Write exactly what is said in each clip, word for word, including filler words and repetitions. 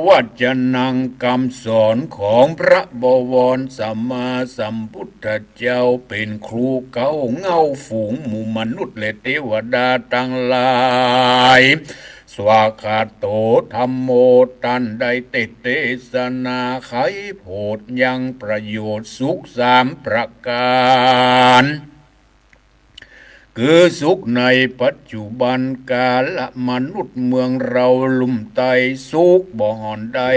วจนัง กำสอนของพระบวรสัมมาสัมพุทธเจ้า เป๋นครูเก๊าเหง้าฝูงหมู่มนุษย์และเตวดาตังหลาย สวากขาโตธัมโม ตันได้เตสน์เตสนาไขโผดยังประโยชน์สุขสามประก๋าน คือสุขในปัจจุบันกาละมนุษย์เมืองเฮาลุ่มใต้ สุขบ่ห่อนได้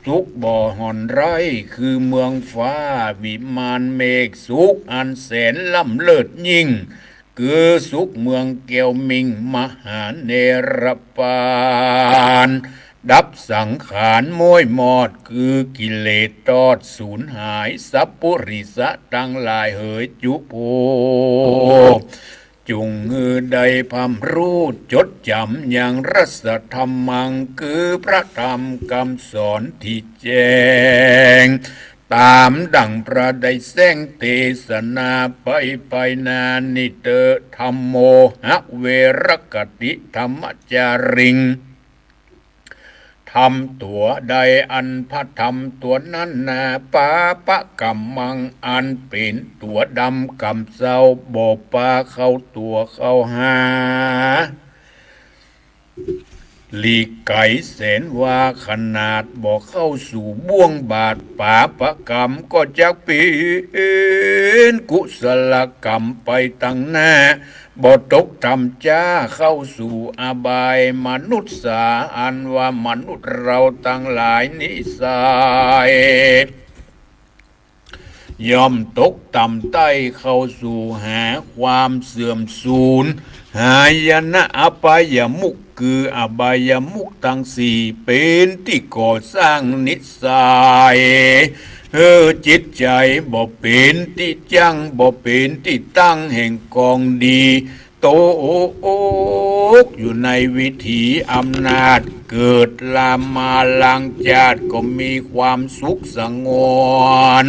สุขบ่ห่อนไร้ คือเมืองฟ้าวิมานเมฆ สุขอันแสนล้ำเลิศยิ่ง คือสุขเมืองแก้วมิ่งมหาเนรปาน ดับสังขารม้วยมอด คือกิเลสตอดสูญหาย สัปปุริสะตังหลายเหยจุภู จุ่งหื้อได้พร่ำฮู้จดจ๋ำยังรัสธรรมัง คือพระธรรมกำสอนตี้แจ้ง ต๋ามดั่งพระได้แสดงเตสนาไปไปนานี้เต๊อะ ธัมโม หะเวรคติธัมมจาริง ธรรมตั๋วใดอันพระธรรมตั๋วนั้นนา ปาปะกัมมัง อันเป๋นตั๋วดำก๋ำเซ้า บ่ปาเข้าตั๋วเข้าหา หลีกไก๋แสนวา ขนาดบ่เข้าสู่บ่วงบาป ปาปะกัมก็จักเป๋นกุศลกัมไปตังหน้า บ่ตกต่ำจ๊าเข้าสู่อบายมนุษย์สา อันว่ามนุษย์เฮาตังหลายนิสัย ย่อมตกต่ำใต้เข้าสู่หาความเสื่อมสูญ หายนะอบายมุข คืออบายมุขตังสี่ เป๋นตี้ก่อสร้างนิสัย หื้อจิตใจ๋บ่เป๋นตี้จั่ง บ่เป๋นตี้ตั้งแห่งกองดี ตกอยู่ในวิถีอำนาจ เกิดลามาลางจาติก็มีความสุขสงวน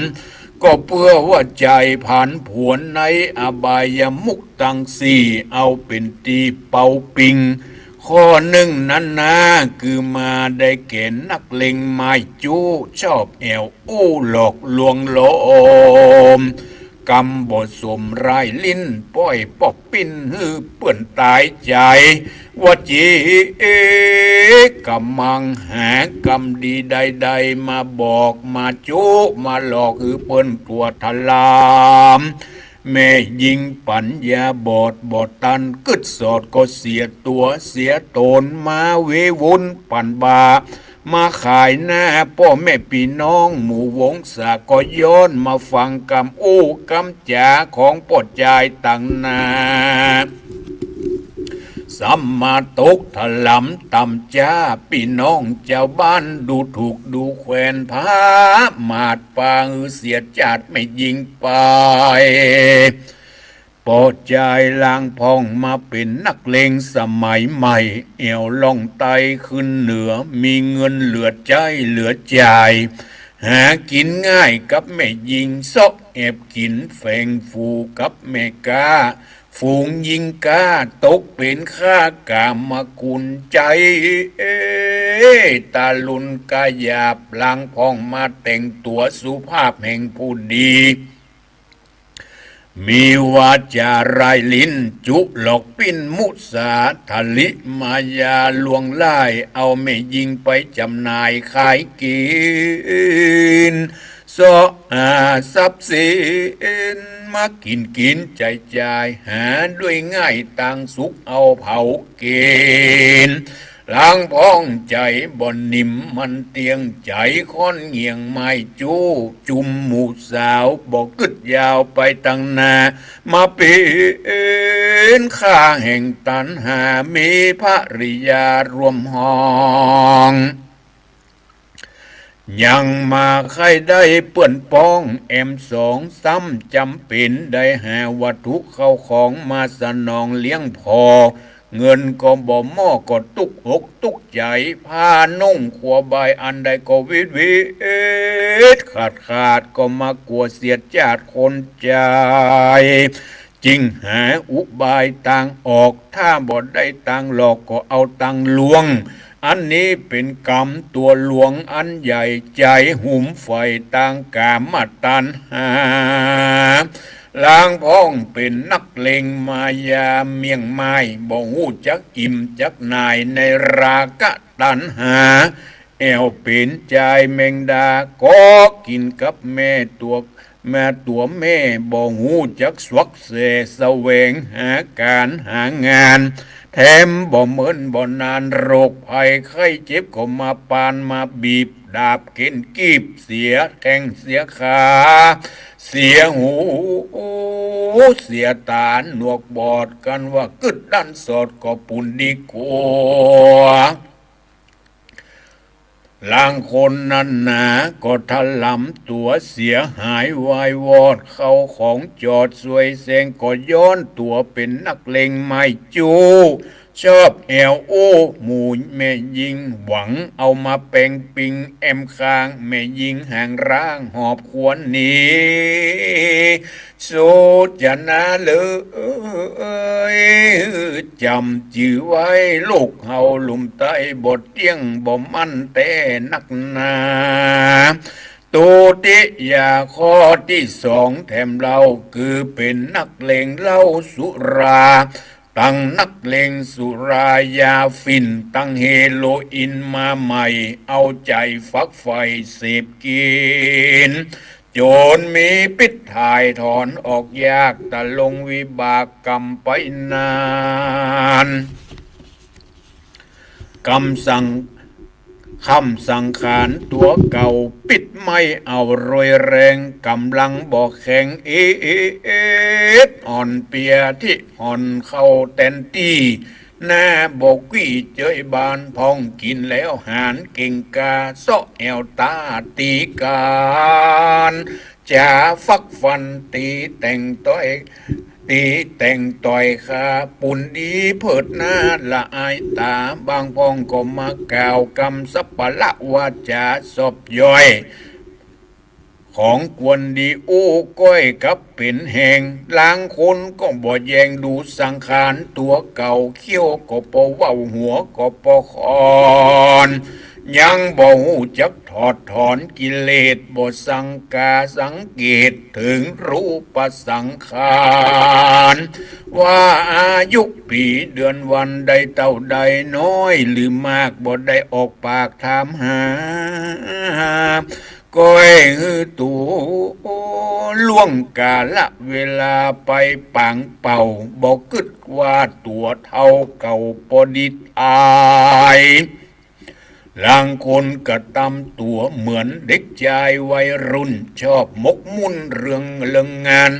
ก็เปื้อว่าใจ๋ผันผวนในอบายมุขตังสี่ เอาเป๋นตี้เปาปิง ข้อนึ่งนั้นนา คือมาได้แก่นักเลงไม้จู้ ชอบแอ่วอู้หลอกลวงโลม กำบ่สมร้ายลิ้น ป้อยปอบปิ้นหื้อเปิ้นต๋ายใจ๋ วจีกัมมัง หากำดีใดๆ มาบอกมาจู้มาหลอกหื้อเปิ้นตั๋วถลำ แม่ญิงปั๋ญญาบอดบ่ตันกึ๊ดสอดก็เสียตั๋วเสียต๋น มาเววุนปั่นบ่า มาขายหน้าป้อแม่ปี้น้องหมู่วงศา ก็ย้อนมาฟังกำอู้กำจ๋าของป้อจายตังหน้า ซ้ำมาตกถลำต่ำจ๊า ปี้น้องจาวบ้านดูถูกดูแควน ผาหมาดปาหื้อเสียจาติแม่ญิงไป ป้อจายลางพ่องมาเป๋นนักเลงสมัยใหม่ แอ่วล่องใต้ขึ้นเหนือ มีเงินเหลือใจ๊เหลือจ่าย หากิ๋นง่ายกับแม่ญิง เซาะแอบกิ๋นแฝงฝูกับแม่ก๊า ฝูงญิงก๊าตกเป๋นข้ากามกุล ใจ๋ตาลุนกาหยาบ ลางพ่องมาแต่งตั๋วสุภาพแห่งผู้ดี มีวาจาร้ายลิ้นจุหลอกปิ้นมุสา ถลิมายาลวงไล่ เอาแม่ญิงไปจ๋ำหน่ายขายกิ๋น เซาะหาทรัพย์สินมากิ๋นกิ๋นจ่ายจ่าย หาด้วยง่ายตางสุขเอาเผากิ๋น ลางพ่องใจ๋บ่นิ่มมันเตี้ยง ใจ๋ค่อนเหงี่ยงไม้จู้ จุมหมู่สาวบ่กึ๊ดยาวไปตังหน้า มาเป๋นข้าแห่งตัณหา มีภริยาร่วมห้อง ยังมาใค่ได้เปื้อนป๊องแอมสอง ซ้ำจ๋ำเป๋นได้หาวัตถุเข้าของมาสนองเลี้ยงผ่อ เงินก็บ่หม้อก็ตุ๊กอกตุ๊กใจ๋ ผ้านุ่งครัวใบอันใดก็วิดวิดขาดขาด ก็มากั๋วเสียจาติคนใจ๋ จึงหาอุบายตางออก ถ้าบ่ได้ตางหลอกก็เอาตางลวง อันนี้เป๋นก๋รรมตั๋วหลวงอันใหญ่ ใจ๋หุมใฝ่ตางก๋ามตัณหา ลางพ่องเป๋นนักเลงมายาเมี่ยงไม้ บ่ฮู้จักอิ่มจักหน่ายในราคะตัณหา แอ่วเป๋นจายแมงดา เกาะกิ๋นกับแม่ตั๋ว แม่ตั๋วแม่ บ่ฮู้จักสวักแสแสวงหาก๋านหางาน แถมบ่เมินบ่นาน โรคภัยไข้เจ็บก็มาปานมาบีบ ดาบเข็นกีบ เสียแข้งเสียขา เสียหู เสียต๋า หนวกบอด กันว่ากึ๊ดดันสอดก็ปูนดีกว่า ลางคนนั้นหนาก็ถลำตั๋วเสียหายวายวอด เข้าของจอดสวยแสง ก็ย้อนตั๋วเป๋นนักเลงไม้จู้ ชอบแอ่วอู้หมู่แม่ญิง หวังเอามาแป๋งปิงแอมข้าง แม่ญิงหางร้างหอบควนหนี สูจนาเอ๋ย จ๋ำจื้อไว้ ลูกเฮาลุ่มใต้บ่เตี้ยงบ่มั่นแต๊นักหนา ตุติยาข้อตี้สองแถมเล่า คือเป๋นนักเลงเหล้าสุรา ตังนักเลงสุรายาฝิ่น ตังเฮโรอีนมาใหม่ เอาใจ๋ฝักใฝ่เสพกิ๋น จ๋นมีพิษถ่ายถอนออกยาก ตะลงวิบากก๋รรมไปนาน กำสัง คำสังขารตั๋วเก่า ปิดไม่เอาโรยแรง ก๋ำลังบ่แข็ง เอ็ดอ่อนเปียตี้อ่อนเข้าแตนตี้ หน้าบ่กวี้เจยบาน พ่องกิ๋นแล้วหานเก่งกา เซาะแอ่วต๋าตี๋ก๋าน จ๋าฟักฟันตี๋แต่งต่อย ตี๋แต่งต่อยข้า ปูนดีเผิดหน้าละอายต๋า บางพ่องก็มากล่าวกำสัปปะละวาจ๋าสอบย่อย ของควรดีอู้ก้อยกับเป๋นแฮง ลางคนก็บ่แยงดูสังขารตั๋วเก่า เขี้ยวก็ปอเว้า หัวก็ปอคอน ยังบ่ฮู้จักถอดถอนกิเลส บ่สังกาสังเกตเถิงรูปสังขาร ว่าอายุปี๋เดือนวันได้เต้าใด น้อยหรือมาก บ่ได้ออกปากถามหา ก้อยหื้อตั๋วล่วงกาละเวลาไปป๋างเป่า บ่กึ๊ดว่าตั๋วเฒ่าเก่าปอดิดอาย ลางคนกระตำตั๋วเหมือนเด็กจายวัยรุ่น ชอบหมกมุ่นเรื่องเรื่องงาน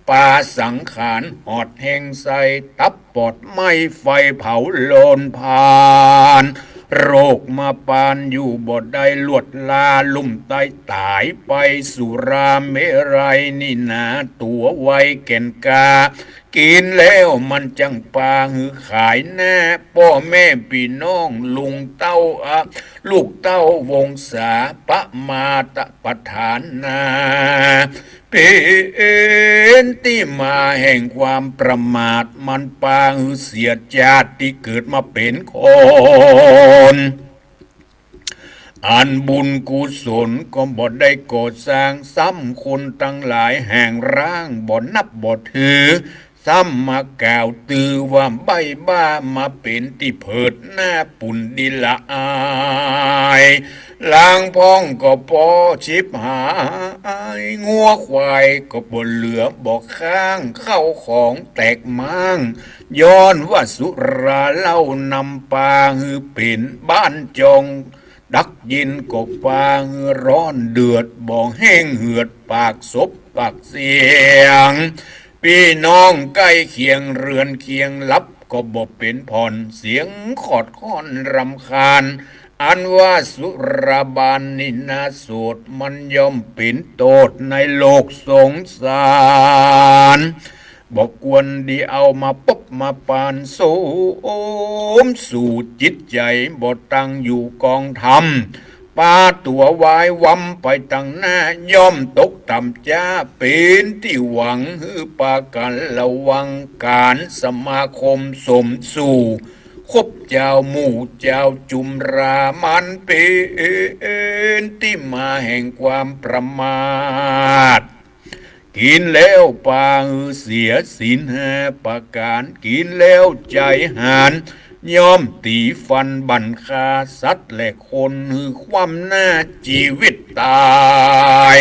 ปาสังขารหอดแฮงใส่ ตับปอดไหม้ไฟเผาโลนพาน โรคมาปานอยู่บ่ได้ลวดลา ลุ่มใต้ต๋ายไปสุราเมรัยนี่นา ตั๋วไวแก่นกา กิ๋นแล้วมันจั้งปาหื้อขายหน้า ป้อแม่ปี้น้องลุงเต้าอะ ลูกเต้าวงศา ปะมาตะปะฐานา เป๋นตี้มาแห่งความประมาท มันปาหื้อเสียจาติตี้เกิดมาเป๋นคน อันบุญกุศลก็บ่ได้ก่อสร้าง ซ้ำคนตังหลายแห่งร้างบ่นับบ่ถือ ซ้ำมากล่าวตือว่าใบ้บ้า มาเป๋นตี้เผิดหน้าปูนดีละอาย ลางพ่องก็ปอฉิบหาย งัวควายก็บ่เหลือบ่ข้าง เข้าของแตกม้าง ย้อนว่าสุราเหล้านำปาหื้อเป๋น บ้านจองดักเย็นก็ปาหื้อร้อนเดือด บ่แห้งเหือดปากสบปากเสียง ปี้น้องใก้เคียงเฮือนเคียงหลับก็บ่เป๋นผ่อน เสียงขอดข้อนรำคาญ อันว่าสุราบานนี่นาโสด มันย่อมเป๋นโต้ษในโลกสงสาร บ่ควรดีเอามาปบมาปาน สมสู่จิตใจ๋ บ่ตั้งอยู่กองธรรม ปาตั๋ววายวำไปตังหน้า ย่อมตกต่ำจ๊า เป๋นตี้หวังหื้อปากั๋นระวัง ก๋านสมาคมสมสู่ คบเจ้าหมู่เจ้าจุมรา มันเป๋นตี้มาแห่งความประมาท กิ๋นแล้วปาหื้อเสียศีลห้าประก๋าน กิ๋นแล้วใจ๋หาญ ย่อมตี๋ฟันบั่นฆ่าสัตว์และคน หื้อคว่ำหน้าจีวิตต๋าย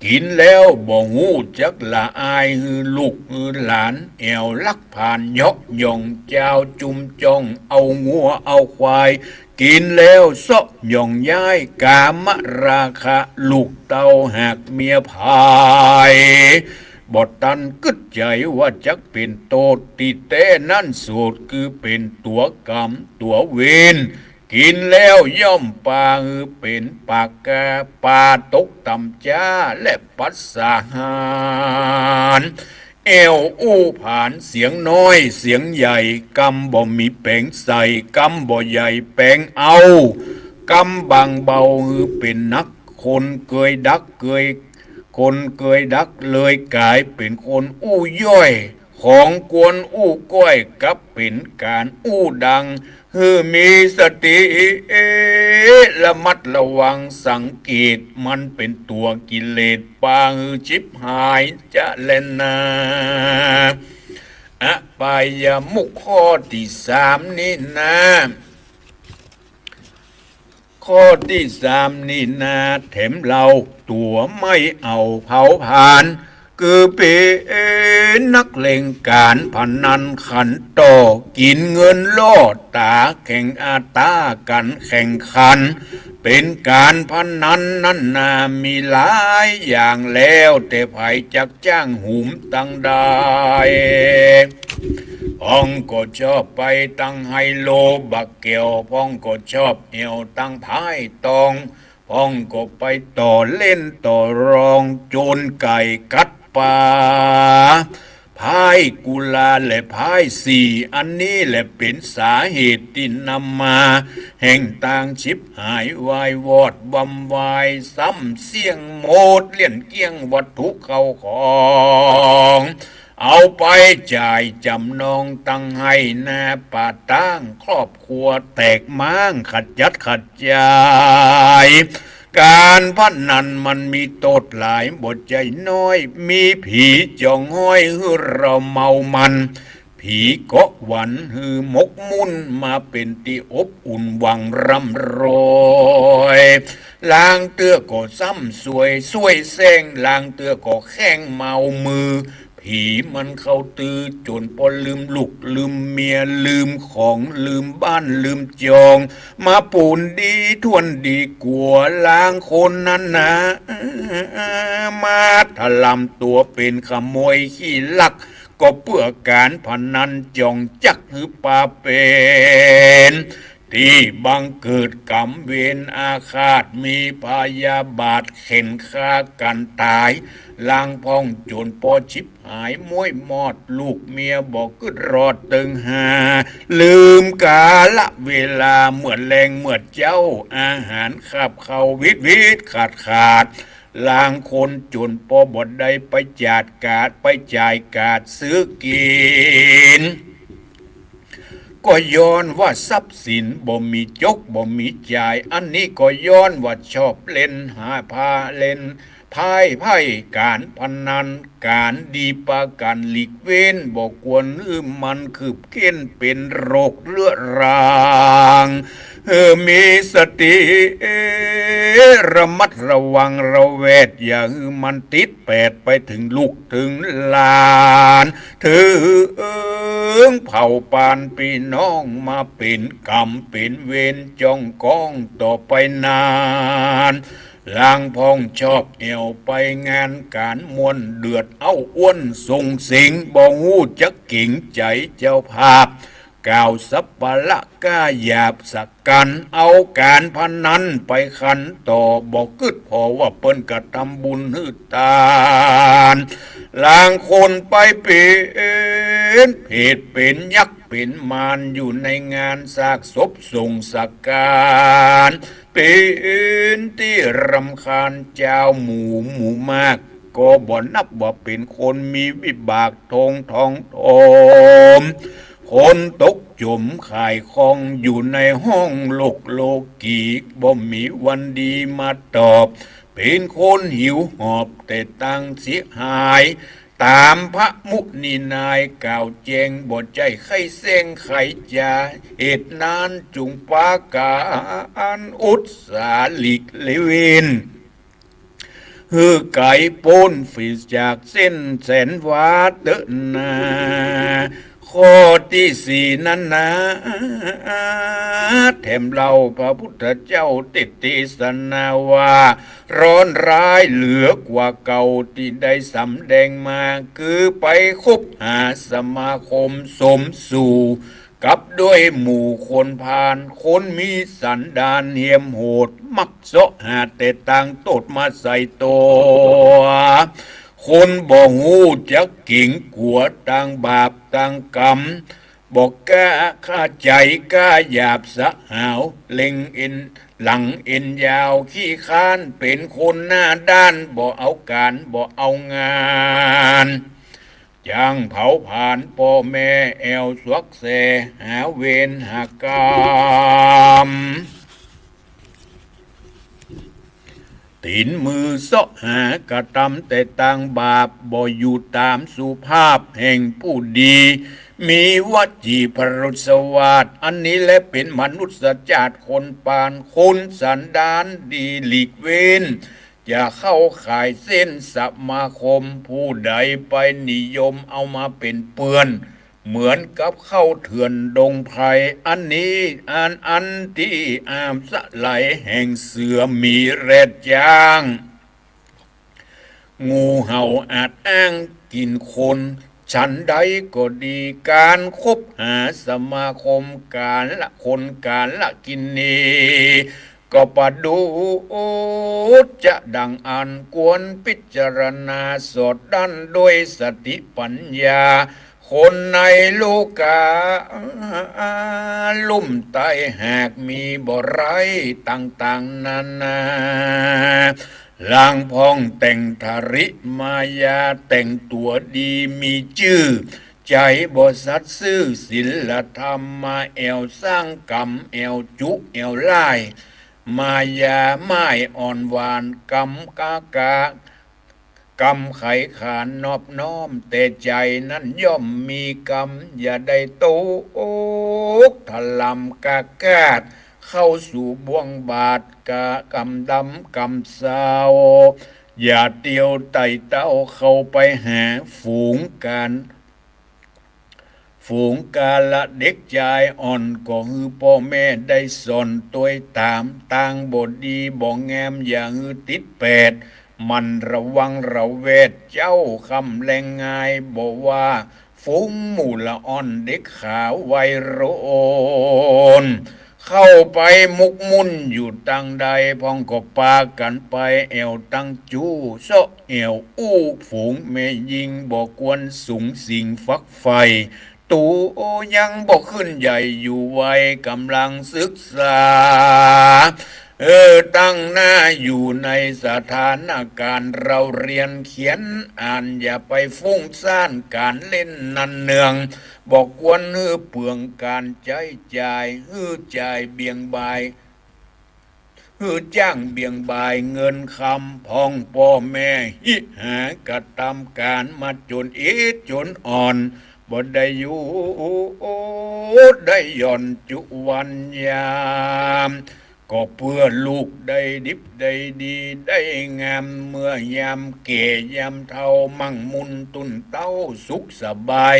กิ๋นแล้วบ่ฮู้จักละอาย หื้อลูกหื้อหลานแอ่วลักผ่านเยาะหย่อง เจ้าจุมจ้องเอางัวเอาควาย กิ๋นแล้วเซาะหย่องย้าย กามราคะลูกเต้าหากเมียผาย บ่ตันกึ๊ดใจ๋ว่าจักเป๋นโต้ษ ตี้แต๊นั้นโสษคือเป๋นตั๋วก๋รรมตั๋วเวร กิ๋นแล้วย่อมปาหื้อเป๋นปากกา ปาตกต่ำจ๊าและปัสสาหาร แอ่วอู้ผานเสียงน้อยเสียงใหญ่ กำบ่มีแป๋งใส่ กำบ่ใหญ่แป๋งเอา กำบางเบาหื้อเป๋นหนัก คนเกยดักเกย คนเกยดักเลยก๋ายเป๋นคนอู้ย่อย ของควรอู้ก้อยกลับเป๋นก๋านอู้ดัง หื้อมีสติระมัดระวังสังเกต มันเป๋นตั๋วกิเลสปาหื้อฉิบหายจะแลนา อบายมุขข้อตี้สามนี้นา ข้อตี้สามนี้นา แถมเล่าตั๋วไม่เอาเผาผลาญ คือเป๋นนักเล่นก๋านพนันขันต่อ กิ๋นเงินล่อต๋าแข่งอาต้ากั๋นแข่งขัน เป๋นก๋านพนันนั้นนา มีหลายอย่าง แล้วแต่ใผจักจ้างหุมตังใด พ่องก็ชอบไปตังไฮโลบ่าแก้ว พ่องก็ชอบแอ่วตังไพ่ตอง พ่องก็ไปต่อเล่นต่อรอง โจรไก่กัดป๋า ไพ่กุลาและไพ่สี่ อันนี้แหละเป๋นสาเหตุตี้นำมาแห่งตางฉิบหายวายวอดวำวาย ส้ำเสี้ยงหมดเลี้ยนเกลี้ยงวัตถุเข้าของ เอาไปจ่ายจ๋ำนองตังไฮ่นาป่าตาง ครอบครัวแตกม้างขจัดขจาย ก๋านพนันมันมีโต้ษหลายบ่ใจ้น้อย มีผีจองห้อยหื้อเฮาเมามัน ผีเกาะหวันหื้อหมกมุ่น มาเป๋นตี้อบอุ่นหวังร่ำรวย ลางเตื้อก็ส้ำซวย ซวยแส้ง ลางเตื้อก็แข้งเมามือ ผีมันเข้าตื้อ โจรป้อลืมลูกลืมเมีย ลืมของลืมบ้านลืมจอง มาปูนดีถ้วนดีกว่า ลางคนนั้นนา มาถล่มตั๋วเป๋นขโมยขี้ลัก ก็เปื้อก๋านพนันจ๋องจักหื้อปาเป๋น ตี้บังเกิดก๋รรมเวรอาฆาต มีพยาบาทเข็นฆ่ากั๋นต๋าย ลางพ่องโจรป้อฉิบหายม้วยมอด ลูกเมียบ่กึ๊ดรอดเติงหา ลืมกาละเวลาเมื่อแลงเมื่อเจ๊า อาหารคาบเค้าวิดวิดขาดขาด ลางคนโจรป้อบ่ได้ไปจ่ายก๋าด ไปจ่ายก๋าดซื้อกิ๋น ก็ย้อนว่าทรัพย์สินบ่มีจกบ่มีจ่าย อันนี้ก็ย้อนว่าชอบเล่นหาพาเล่นไพ่ ไพ่ก๋านพนัน ก๋านดีปากั๋นหลีกเว้น บ่ควรหื้อมันคืบเข็้นเป๋นโรคเรื้อรัง หื้อมีสติระมัดระวังระแวด อย่าหื้อมันติดแปดไปเถิงลูกเถิงหลาน เถิงเผ่าปานปี้น้อง มาเป๋นก๋รรมเป๋นเวรจ้องก้องต่อไปนาน ลางพ่องชอบแอ่วไปงานก๋านม่วน เดือดเอ้าอ้วนส่งเสียง บ่ฮู้จักเก๋งใจ๋เจ้าภาพ กล่าวสัปปะละก้าหยาบสักกั๋น เอาก๋านพนันไปขันต่อ บ่กึ๊ดผ่อว่าเปิ้นกระทำบุญหื้อตาน ลางคนไปเป๋นเผตรเป๋นยักษ์เป๋นมาร อยู่ในงานซากศพส่งสักก๋าน เป๋นตี้รำคาญจาวหมู่หมู่มาก ก็บ่นับว่าเป๋นคนมีวิบากทองทองทม คนตกจ๋มข่ายคองอยู่ในห้องโลกโลกี บ่มีวันดีมาตอบ เป๋นคนหิวหอบแต่ตางเสียหาย ต๋ามพระมุนีนายกล่าวแจง บ่ใจ้ใค่แส้งใค่จ๋า เหตุนั้นจุ่งปากั๋นอุตส่าห์หลีกเว้น หื้อไก๋ป๊นฝีจากเส้นแสนวาเต๊อะนา ข้อตี้สี่นั้นนา แถมเล่าพระพุทธเจ้าเตสน์เตสนาว่า ร้อนร้ายเหลือกว่าเก่าตี้ได้สำแดงมา คือไปคบหาสมาคมสมสู่ กับด้วยหมู่คนพาล คนมีสันดานเหียมโหด มักเซาะหาแต่ตางโต้ษมาใส่ตั๋ว คนบ่ฮู้จักเก๋งกั๋วตางบาปตางกรรม บ่กล้าฆ่าใจ๋กล้าหยาบสาว เล็งเอ็นหลังเอ็นยาว ขี้คร้านเป๋นคนหน้าด้าน บ่เอาก๋านบ่เอางาน จ้างเผาผลาญป้อแม่ แอ่วสวกแสหาเวรหากรรม ตี๋นมือเซาะหากระตำแต่ตางบาป บ่อยู่ต๋ามสุภาพแห่งผู้ดี มีวจีพรสวาท อันนี้แลเป๋นมนุษย์จ้าดคนปาล คนสันดานดีหลีกเว้น จะเข้าข่ายเส้นสมาคม ผู้ใดไปนิยมเอามาเป๋นเปื้อน เหมือนกับเข้าเถื่อนดงไพร อันนี้อัน อันตี้อาบสะไหลแห่งเสือหมีแรดจ๊าง งูเห่าอาจอ้างกิ๋นคน ฉันใดก็ดี ก๋านคบหาสมาคมก๋าละคนก๋าละกินี ก็ประดุจจะดั่งอั้น ควรพิจารณาสอดดั้นด้วยสติปั๋ญญา คนในโลกาลุ่มใต้หากมีบ่ร้ายต่างๆ นานา ลางพ่องแต่งทริมายา แต่งตั๋วดีมีจื้อ ใจ๋บ่สัตย์ซื่อศีลธรรม มาแอ่วสร้างกรรม แอ่วจุแอ่วล่าย มายาม่ายอ่อนหวาน กรรมกะกะ กรรมไขขานนอบน้อม แต่ใจ๋นั้นย่อมมีกรรม อย่าได้ตกทะลำกะกาด เข้าสู่บ่วงบาปกะกรรมดำกรรมเศร้า อย่าเตียวไต่เต้าเข้าไปหาฝูงก๋าน ฝูงกาละเด็กจายอ่อน ก็หื้อป้อแม่ได้สอนตวยต๋าม ตางบ่ดีบ่งามอย่าหื้อติดแปด หมั่นระวังระแวด เจ๊าค่ำแลงงาย บ่ว่าฝูงหมู่ละอ่อนเด็กขาวัยรุ่น เข้าไปหมกมุ่นอยู่ตางใด พ่องก็ปากั๋นไปแอ่วตังจู้ เซาะแอ่วอู้ฝูงแม่ญิง บ่ควรสุงสิงฝักใฝ่ ตั๋วยังบ่ขึ้นใหญ่อยู่วัยก๋ำลังศึกษา เออ ตั้งหน้าอยู่ในสถานก๋านเล่าเรียนเขียนอ่าน อย่าไปฟุ้งซ่านก๋านเล่นนันเนือง บ่ควรหื้อเปลืองก๋านใจ๊จ่าย หื้อจ่ายเบี่ยงบ่าย หื้อจ้างเบี่ยงบ่ายเงินคำ พ่องป้อแม่ฮิหากระตำก๋านมาจ๋นอิดจ๋นอ่อน บ่ได้หยุดได้หย่อนจุวันยาม ก็เปื้อลูกได้ดิบได้ดีได้งาม เมื่อยามแก่ยามเฒ่ามั่งมูนตุ้นเต๊าสุขสบาย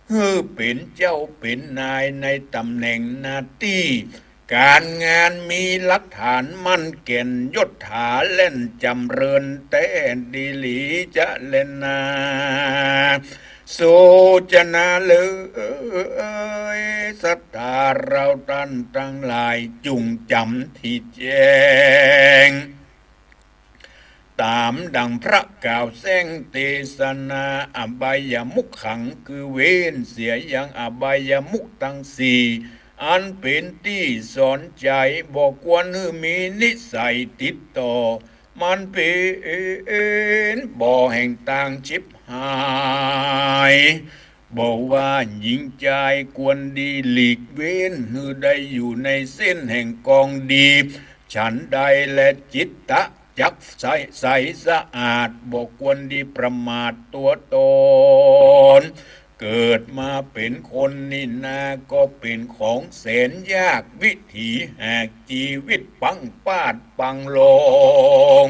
หื้อเป๋นเจ้าเป๋นนายในต๋ำแหน่งหน้าตี้ก๋านงาน มีหลักฐานมั่นแก่น ยศถาแล่นจ๋ำเริญแต๊ดีหลีจะแลนา สูจนาเอ๋ย ศรัทธาเราต้านตังหลายจุ่งจ๋ำตี้แจ้ง ต๋ามดั่งพระกล่าวแส้งเตสนา อบายมุขขังคือเว้นเสียยังอบายมุขตังสี่ อันเป๋นตี้สอนใจ๋ บ่ควรหื้อมีนิสัยติดต่อ มันเป๋นบ่อแห่งตางฉิบหาย บ่ว่าญิงจายควรดีหลีกเว้น หื้อได้อยู่ในเส้นแห่งกองดี ฉันใดแลจิตตะจักใส ใสสะอาด บ่ควรดีประมาทตัวตน เกิดมาเป๋นคนนี่นา ก็เป๋นของแสนยาก วิถีแหกจีวิตปังปาดปังลง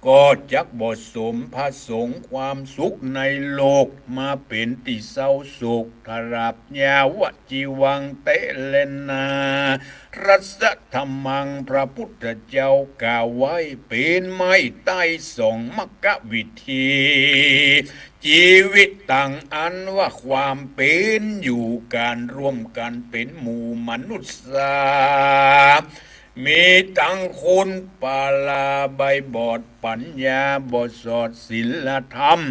ก็จักบ่สมประสงค์ความสุขในโลก มาเป๋นตี้เศร้าโศก ตราบยาวจีวังเต๊อะแลนา รัสสะธัมมัง พระพุทธเจ้ากล่าวไว้ เป๋นไม้ใต้สองมรรควิธี จีวิตตัง อันว่าความเป๋นอยู่ ก๋านร่วมกั๋นเป๋นหมู่มนุษย์สา มีตังคนปาลาใบบอด ปัญญาบ่สอด ศีลธรรม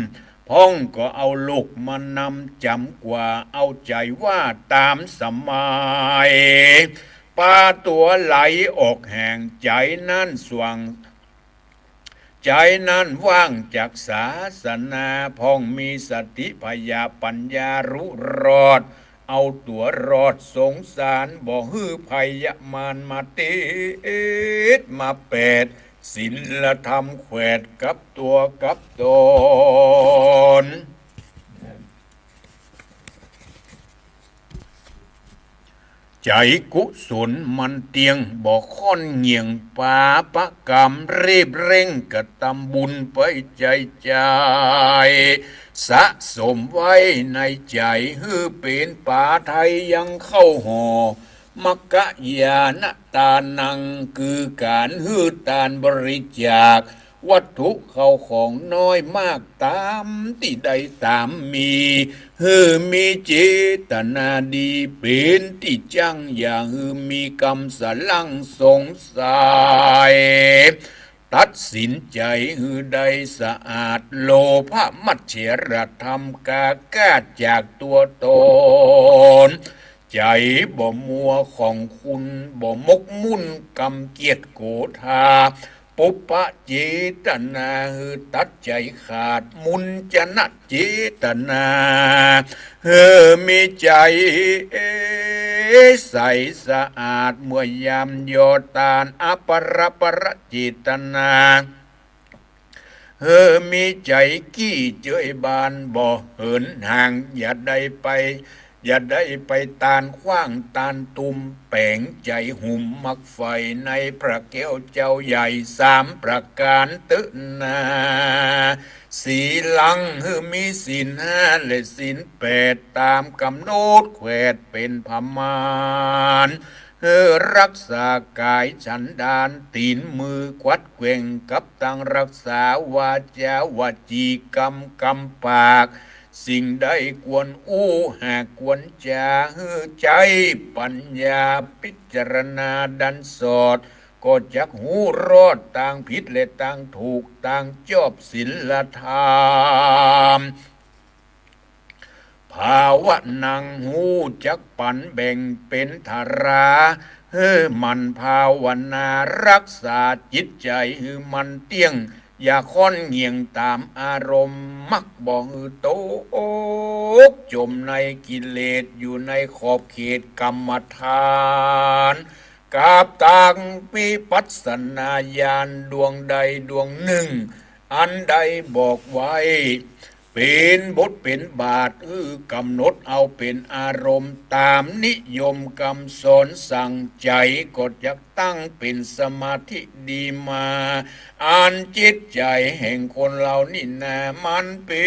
พ่อง ก็เอาโลกมานำจ๋ำกว่า เอาใจ๋ว่าต๋ามสมัย ปาตั๋วไหลออกแห่งใจ๋นั้นสว่าง ใจ๋นั้นว่างจากศาสนา พ่องมีสติผญาปั๋ญญารู้รอด เอาตั๋วรอดสงสาร บ่หื้อภัยมารมาติดมาแปด ศีลธรรมแขวดกับตั๋วกับต๋น ใจ๋กุศลมันเตี้ยง บ่ค่อนเหยี่ยง ปาปกรรมรีบเร่ง กระตำบุญไปใจ๋ใจ๋ สะสมไว้ในใจ๋ หื้อเป๋นป๋าไทยยังเข้าห่อ มัคคายานะตานัง คือก๋านหื้อตานบริจาค วัตถุเข้าของน้อยมากต๋ามตี้ได้ต๋ามมี หื้อมีเจตนาดีเป๋นตี้จั้ง อย่าหื้อมีกำสะหลั้งสงสัย ตัดสินใจ๋หื้อได้สะอาด โลภะมัจฉริยธรรม ก๋าก้าจากตั๋วต๋น ใจ๋บ่มัวของคุณ บ่หมกมุ่นกำเกียจโกธา ปุพพะเจตนา หื้อตัดใจ๋ขาด มุญจนะเจตนา หื้อมีใจ๋ใสสะอาด เมื่อยามยอตาน อปรปรเจตนา หื้อมีใจ๋กี้เจยบาน บ่เหินห่าง อย่าได้ไป อย่าได้ไปตานขว้างตานตุม แป๋งใจ๋หุมมักใฝ่ ในพระแก้วเจ้าใหญ่สามประก๋านเต๊อะนา ศีลัง หื้อมีศีลห้าและศีลแปด ต๋ามก๋ำหนดแขวดเป๋นประมาณ หื้อรักษากายฉันดาน ตี๋นมือกวัดแกว่ง กับตังรักษาวาจาวจีกรรมกำปาก สิ่งใดควรอู้หากควรจ๋า หื้อใจ๊ปัญญาพิจารณาดันสอด ก็จักฮู้รอดตางผิดและตางถูก ตางจอบศีลธรรม ภาวนัง ฮู้จักปันแบ่งเป๋นธารา หื้อหมั่นภาวนารักษาจิตใจ๋หื้อมันเตี้ยง อย่าค่อนเหยี่ยงต๋ามอารมณ์ มักบ่หื้อตกจมในกิเลส อยู่ในขอบเขตกรรมฐาน กับตังวิปัสสนาญาณดวงใดดวงนึ่ง อันได้บอกไว้ เป๋นบทเป๋นบาท หื้อกำหนดเอาเป๋นอารมณ์ ต๋ามนิยมกำสอนสั่งใจ๋ ก็จักตั้งเป๋นสมาธิดีมา อันจิตใจ๋แห่งคนเฮานี่นา มันเป๋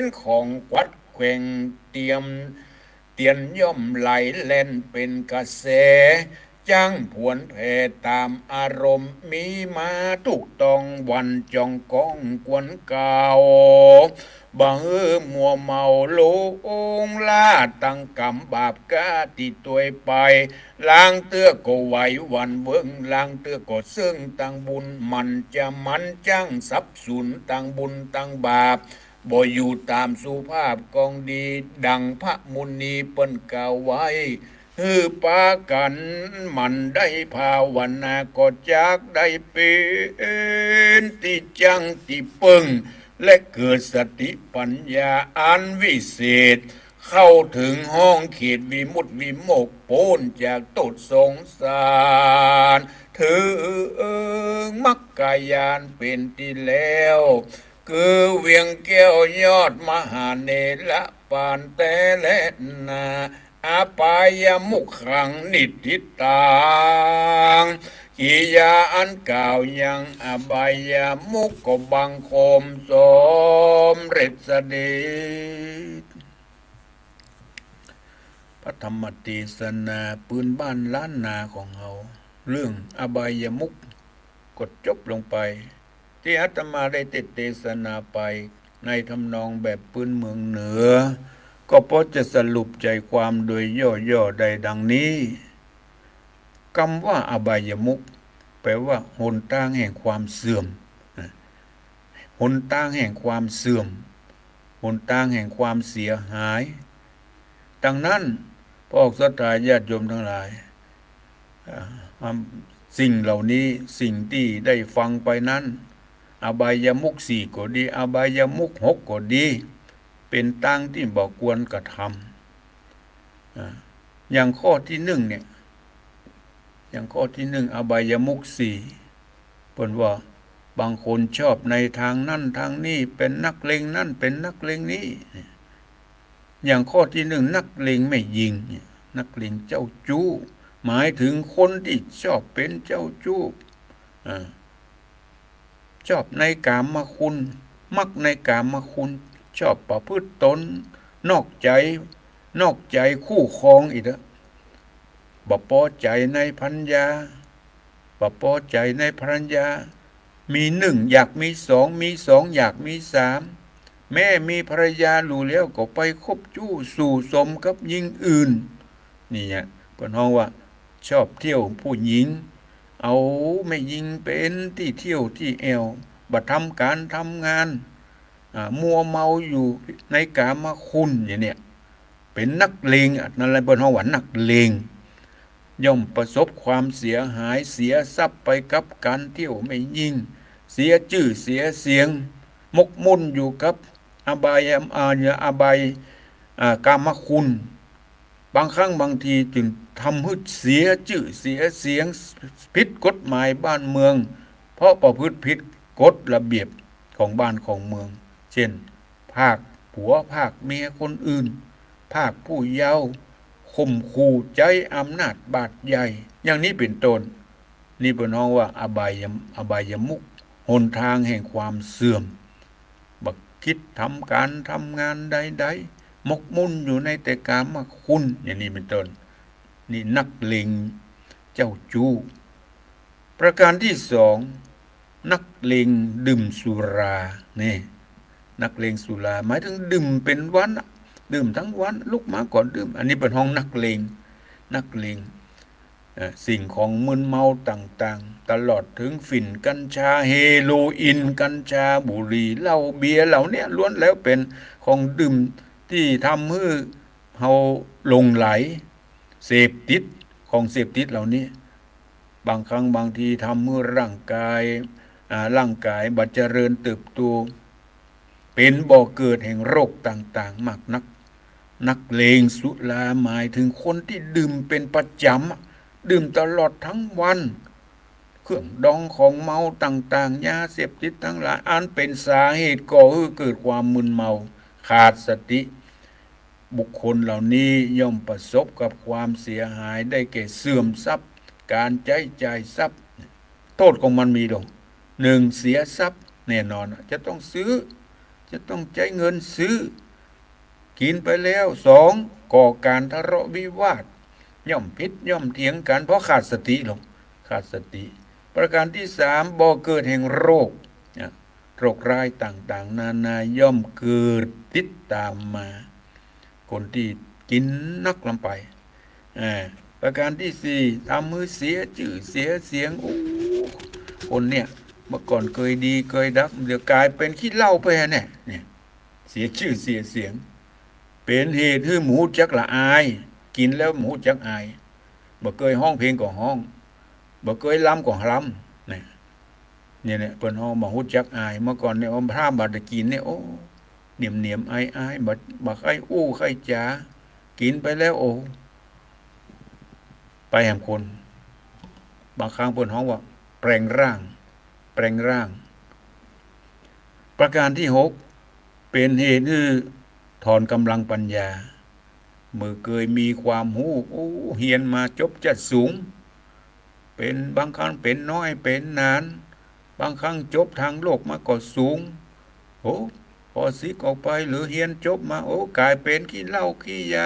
นของกวัดแกว่งเตียม เตียนย่อมไหลแล่นเป๋นกระแส จั้งผวนแผ่ต๋ามอารมณ์ มีมาถูกต้องวันจ่องก้องควรเก่า บ่หื้อมัวเมาหลงล้า ตังกรรมบาปก๊าตี้ตวยไป ลางเตื้อก็ไหวหวั่นเวิ้ง ลางเตื้อก็เซิ่งตังบุญ มันจะมันจั้งสับสุนตังบุญตังบาป บ่อยู่ต๋ามสุภาพกองดี ดังพระมุนีเปิ้นกล่าวไว้ หื้อปากั๋นหมั่นได้ภาวนา ก็จักได้เป๋นตี้จั้งตี้เปิ้ง และเกิดสติปัญญาอันวิเศษ เข้าเถิงห้องเขตวิมุตติวิโมกข์ ป๊นจากโต้ษสงสาร เถิงมรรคญาณเป๋นตี้แล้ว คือเวียงแก้วยอดมหาเนรปานแต๊แลนา อบายมุขขังนิฏฐิตัง กิริยาอันกล่าวยังอบายมุขก็บังคมสำเร็จเสด็จ พระธรรมเตสนาปื้นบ้านล้านนาของเฮา เรื่องอบายมุขก็จบลงไป ตี้อาตมาได้เตสน์เตสนาไปในทำนองแบบปื้นเมืองเหนือ ก็พอจะสรุปใจ๋ความโดยย่อๆ ได้ดังนี้ กำว่าอบายมุข แปล๋ว่าหนตางแห่งความเสื่อม หนตางแห่งความเสื่อม หนตางแห่งความเสียหาย ดังนั้น พวกศรัทธาญาติโยมตังหลาย อ่า สิ่งเหล่านี้ สิ่งตี้ได้ฟังไปนั้น อบายมุขสี่ก็ดี อบายมุขหกก็ดี เป๋นตางตี้บ่ควรกระทำ อ่า อย่างข้อตี้นึ่งเนี่ย อย่างข้อตี้นึ่ง อบายมุขสี่ เปิ้นว่า บางคนชอบในตางนั้นตางนี้ เป๋นนักเลงนั้น เป๋นนักเลงนี้ อย่างข้อตี้นึ่ง นักเลงแม่ญิงเนี่ย นักเลงเจ้าชู้ หมายเถิงคนตี้ชอบเป๋นเจ้าชู้ อ่า ชอบในกามคุณ มักในกามคุณ ชอบประพฤติตน นอกใจ๋ นอกใจ๋คู่ครองอีกแล้ว บ่ปอใจ๋ในภรรยา บ่ปอใจ๋ในภรรยา มีหนึ่งอยากมีสอง มีสองอยากมีสาม แม้มีภรรยาหลู่แล้วก็ไปคบชู้สู่สมกับญิงอื่น นี่อะ เปิ้นฮ้องว่าชอบเที่ยวผู้ญิง เอาแม่ญิงเป๋นตี้เที่ยวตี้แอ่ว บ่ทำก๋านทำงาน อ่า มัวเมาอยู่ในกามคุณอย่างเนี้ย เป๋นนักเลงอะ นั่นแหละเปิ้นฮ้องว่านักเลง ย่อมประสบความเสียหาย เสียทรัพย์ไปกับก๋านเที่ยวแม่ญิง เสียจื้อเสียเสียง หมกมุ่นอยู่กับอบาย อ่า อบาย อ่า กามคุณ บางครั้งบางทีจึงทำหื้อเสียจื้อเสียเสียง ผิดกฎหมายบ้านเมือง เพราะประพฤติผิดกฎระเบียบของบ้านของเมือง เช่น พรากผัวพรากเมียคนอื่น พรากผู้เยาว์ ข่มขู่ใจ๊อำนาจบาดใหญ่ อย่างนี้เป๋นต้น นี่เปิ้นฮ้องว่าอบาย อบายมุข หนตางแห่งความเสื่อม บ่กึ๊ดทำก๋านทำงานใดๆ หมกมุ่นอยู่ในแต่กามคุณ อย่างนี้เป๋นต้น นี่นักเลงเจ้าชู้ ประการตี้สอง นักเลงดื่มสุรา นี่ นักเลงสุรา หมายเถิงดื่มเป๋นวันอะ ดื่มตึงวัน ลุกมาก็ดื่ม อันนี้เปิ้นฮ้องนักเลง นักเลง เอ่อ สิ่งของมึนเมาต่างๆ ตลอดเถิงฝิ่น กัญชา เฮโรอีน กัญชา บุหรี่ เหล้า เบียร์ เหล่าเนี้ย ล้วนแล้วเป๋นของดื่มตี้ทำหื้อเฮาหลงใหล เสพติด ของเสพติดเหล่านี้ บางครั้งบางทีทำหื้อร่างกาย อ่า ร่างกายบ่เจริญเติบโต เป๋นบ่อเกิดแห่งโรคต่างๆ มากนัก นักเลงสุราหมายเถิงคนตี้ดื่มเป๋นประจ๋ำอะ ดื่มตลอดตึงวัน เครื่องดองของเมาต่างๆ ยาเสพติดตังหลาย อันเป๋นสาเหตุก่อหื้อเกิดความมึนเมา ขาดสติ บุคคลเหล่านี้ย่อมประสบกับความเสียหาย ได้แก่เสื่อมทรัพย์ ก๋านใจ๊จ่ายทรัพย์ โต้ษของมันมีลง หนึ่ง เสียทรัพย์ แน่นอน จะต้องซื้อ จะต้องใจ๊เงินซื้อ กิ๋นไปแล้ว สอง ก่อก๋านทะเลาะวิวาท ย่อมผิดย่อมเถียงกั๋น เพราะขาดสติลง ขาดสติ ประการตี้สาม บ่อเกิดแห่งโรค เนี่ย โรคร้ายต่างๆ นานาย่อมเกิดติดต๋ามมา คนตี้กิ๋นนักล้ำไป อ่า ประการตี้สี่ ทำหื้อเสียจื้อเสียเสียง โอ้ คนเนี่ย เมื่อก่อนเกยดีเกยดัก เดี๋ยวก๋ายเป๋นขี้เหล้าไปแน่ เนี่ย เสียจื้อเสียเสียง เป๋นเหตุหื้อบ่ฮู้จักละอาย กิ๋นแล้วบ่ฮู้จักอาย บ่เกยฮ้องเพลงก็ฮ้อง บ่เกยรำก็รำ เนี่ย เนี่ย เนี่ย เปิ้นฮ้องบ่ฮู้จักอาย เมื่อก่อนเนี่ย อ้อมพร่ำบาดตะกิ๋นเนี่ย โอ้ เหนียมๆ อายๆ บ่ บ่ใค่อู้ใค่จ๋า กิ๋นไปแล้ว โอ้ ไปแหมคน บางครั้งเปิ้นฮ้องว่าแปลงร่าง แปลงร่าง ประการตี้หก เป๋นเหตุหื้อถอนก๋ำลังปัญญา เมื่อเกยมีความฮู้ โอ้ เฮียนมาจบจั๊ดสูง เป๋น บางครั้งเป๋นน้อยเป๋นหนาน บางครั้งจบตางโลกมาก็สูง โอ้ ปอสิกออกไปหรือเฮียนจบมา โอ้ ก๋ายเป๋นขี้เหล้าขี้ยา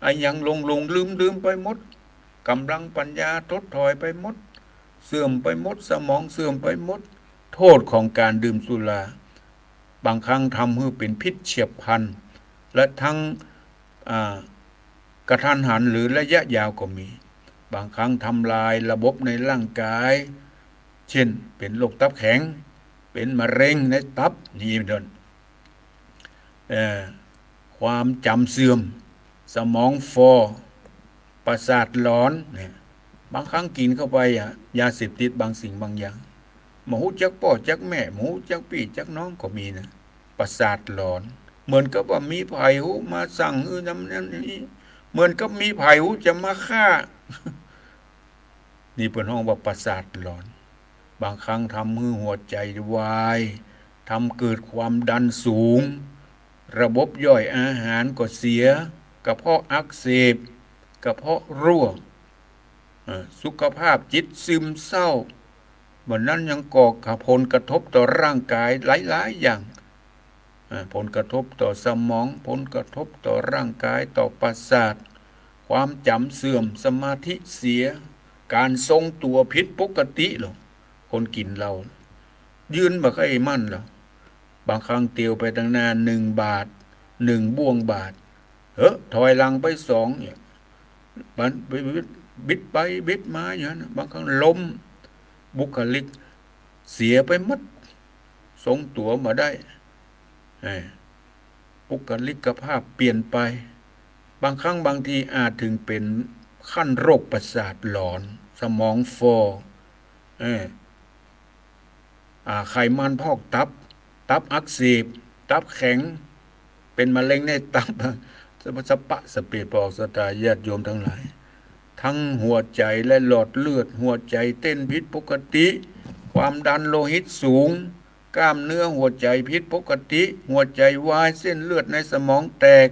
อะหยังหลงๆ ลืมๆ ไปหมด ก๋ำลังปัญญาถดถอยไปหมด เสื่อมไปหมด สมองเสื่อมไปหมด โต้ษของก๋านดื่มสุรา บางครั้งทำหื้อเป๋นพิษเฉียบพลัน และทั้ง อ่า กะทันหันหรือระยะยาวก็มี บางครั้งทำลายระบบในร่างก๋าย เจ้น เป๋นโรคตับแข็ง เป๋นมะเร็งในตับ นี่เป๋นต้น เอ่อ ความจ๋ำเสื่อม สมองฝ่อ ประสาทหลอนเนี่ย บางครั้งกิ๋นเข้าไปอะ ยาเสพติดบางสิ่งบางอย่าง บ่ฮู้จักป้อจักแม่ บ่ฮู้จักปี้จักน้องก็มีนะ ประสาทหลอน เหมือนกับว่ามีใผฮู้มาสั่งหื้อทำนั้นนี้ เหมือนกับมีใผฮู้จะมาฆ่า นี่เปิ้นฮ้องว่าประสาทหลอน บางครั้งทำหื้อหัวใจ๋วาย ทำเกิดความดันสูง ระบบย่อยอาหารก็เสีย กระเพาะอักเสบ กระเพาะรั่ว เอ่อ สุขภาพจิตซึมเศร้า บ่านั้นยังก่อผลกระทบต่อร่างก๋ายหลายๆ อย่าง อ่า ผลกระทบต่อสมอง ผลกระทบต่อร่างก๋าย ต่อประสาท ความจ๋ำเสื่อม สมาธิเสีย ก๋านทรงตั๋วผิดปกติลอ คนกิ๋นเหล้า ยืนบ่ใค่มั่นลอ บางครั้งเตียวไปตางหน้าหนึ่งบาท หนึ่งบ้วงบาท เฮ้อ ถอยหลังไปสองเนี่ย บัน บิด บิดไปบิดมาอยู่หั้นน่ะ บางครั้งล้ม บุคลิกเสียไปหมด ทรงตั๋วบ่ได้ เอ้ย บุคลิกภาพเปลี่ยนไป บางครั้งบางทีอาจถึงเป๋นขั้นโรคประสาทหลอน สมองฝ่อ เอ้ย อ่า ไขมันพอกตับ ตับอักเสบ ตับแข็ง เป๋นมะเร็งในตับ สะปะสะเปด ปอออกศรัทธาญาติโยมตังหลาย ทั้งหัวใจ๋และหลอดเลือด หัวใจ๋เต้นผิดปกติ ความดันโลหิตสูง กล้ามเนื้อหัวใจ๋ผิดปกติ หัวใจ๋วาย เส้นเลือดในสมองแตก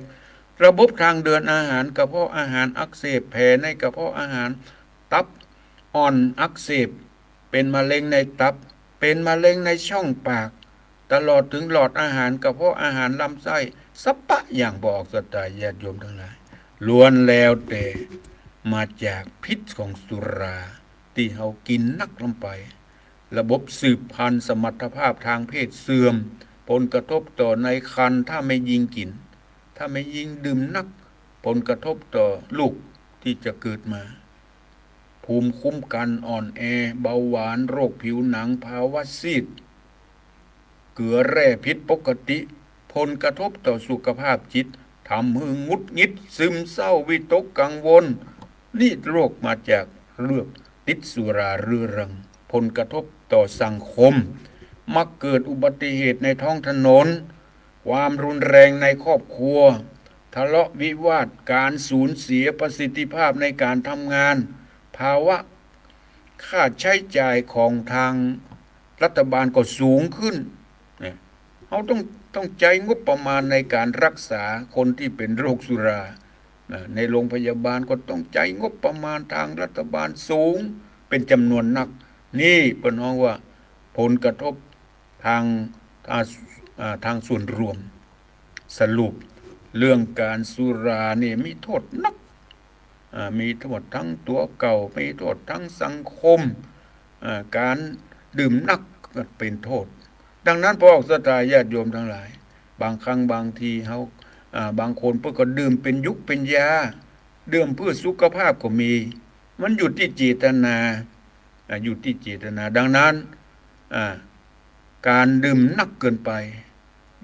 ระบบทางเดินอาหาร กระเพาะอาหารอักเสบ แผลในกระเพาะอาหาร ตับอ่อนอักเสบ เป๋นมะเร็งในตับ เป๋นมะเร็งในช่องปาก ตลอดถึงหลอดอาหาร กระเพาะอาหาร ลำไส้ สะปะอย่าง ปอออกศรัทธาญาติโยมตังหลาย ล้วนแล้วแต่มาจากพิษของสุรา ตี้เฮากิ๋นนักลงไป ระบบสืบพันธุ์ สมรรถภาพทางเพศเสื่อม ผลกระทบต่อในครรภ์ ถ้าแม่ญิงกิ๋น ถ้าแม่ญิงดื่มนัก ผลกระทบต่อลูกตี้จะเกิดมา ภูมิคุ้มกันอ่อนแอ เบาหวาน โรคผิวหนัง ภาวะซีด เกลือแร่ผิดปกติ ผลกระทบต่อสุขภาพจิต ทำหื้อหงุดหงิด ซึมเศร้า วิตกกังวล นี่โรคมาจากเรื่องติดสุราเรื้อรัง ผลกระทบต่อสังคม มักเกิดอุบัติเหตุในท้องถนน ความรุนแรงในครอบครัว ทะเลาะวิวาท ก๋านสูญเสียประสิทธิภาพในก๋านทำงาน ภาวะค่าใจ๊จ่ายของตางรัฐบาลก็สูงขึ้น เนี่ย เฮาต้อง ต้องใจ๊งบประมาณในก๋านรักษาคนตี้เป๋นโรคสุรา นะ ในโรงพยาบาลก็ต้องใจ๊งบประมาณตางรัฐบาลสูงเป๋นจ๋ำนวนนัก นี่เปิ้นฮ้องว่าผลกระทบตาง อ่า อ่า ตางส่วนรวม สรุป เรื่องก๋านสุรานี่มีโต้ษนัก อ่า มีโต้ษตึงตั๋วเก่า มีโต้ษตึงสังคม อ่า ก๋านดื่มนักก็เป๋นโต้ษ ดังนั้นปอออกศรัทธาญาติโยมตังหลาย บางครั้งบางทีเฮา อ่า บางคนเปิ้นก็ดื่มเป๋นยุกเป๋นยา ดื่มเปื้อสุขภาพก็มี มันอยู่ตี้เจตนา อ่า อยู่ตี้เจตนา ดังนั้น อ่า ก๋านดื่มนักเกินไป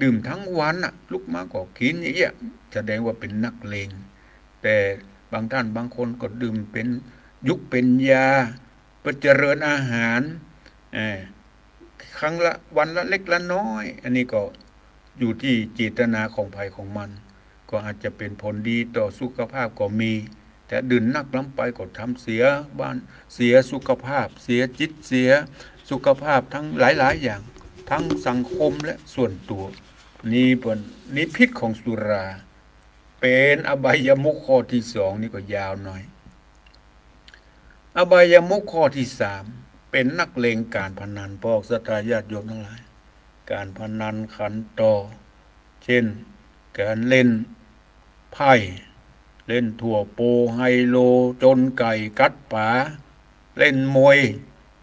ดื่มตึงวันน่ะ ลุกมาก็กิ๋นอย่างเงี้ย แสดงว่าเป๋นนักเลง แต่บางต้านบางคนก็ดื่มเป๋นยุกเป๋นยา เปื้อเจริญอาหาร เอ่อ ครั้งละวันละเล็กละน้อย อันนี้ก็อยู่ที่เจตนาของใผของมัน ก็อาจจะเป๋นผลดีต่อสุขภาพก็มี แต่ดื่นนักล้ำไปก็ทำเสียบ้าน เสียสุขภาพ เสียจิต เสียสุขภาพทั้งหลายๆ อย่าง ทั้งสังคมและส่วนตั๋ว นี่เป๋น นี่พิษของสุรา เป๋นอบายมุขข้อตี้สอง นี่ก็ยาวหน่อย อบายมุขข้อตี้สาม เป๋นนักเล่นก๋านพนัน ปอกศรัทธาญาติโยมตังหลาย ก๋านพนันขันต่อ เจ้น ก๋านเล่นไพ่ เล่นตั๋วโป ไฮโล จนไก่ กัดป๋า เล่นมวย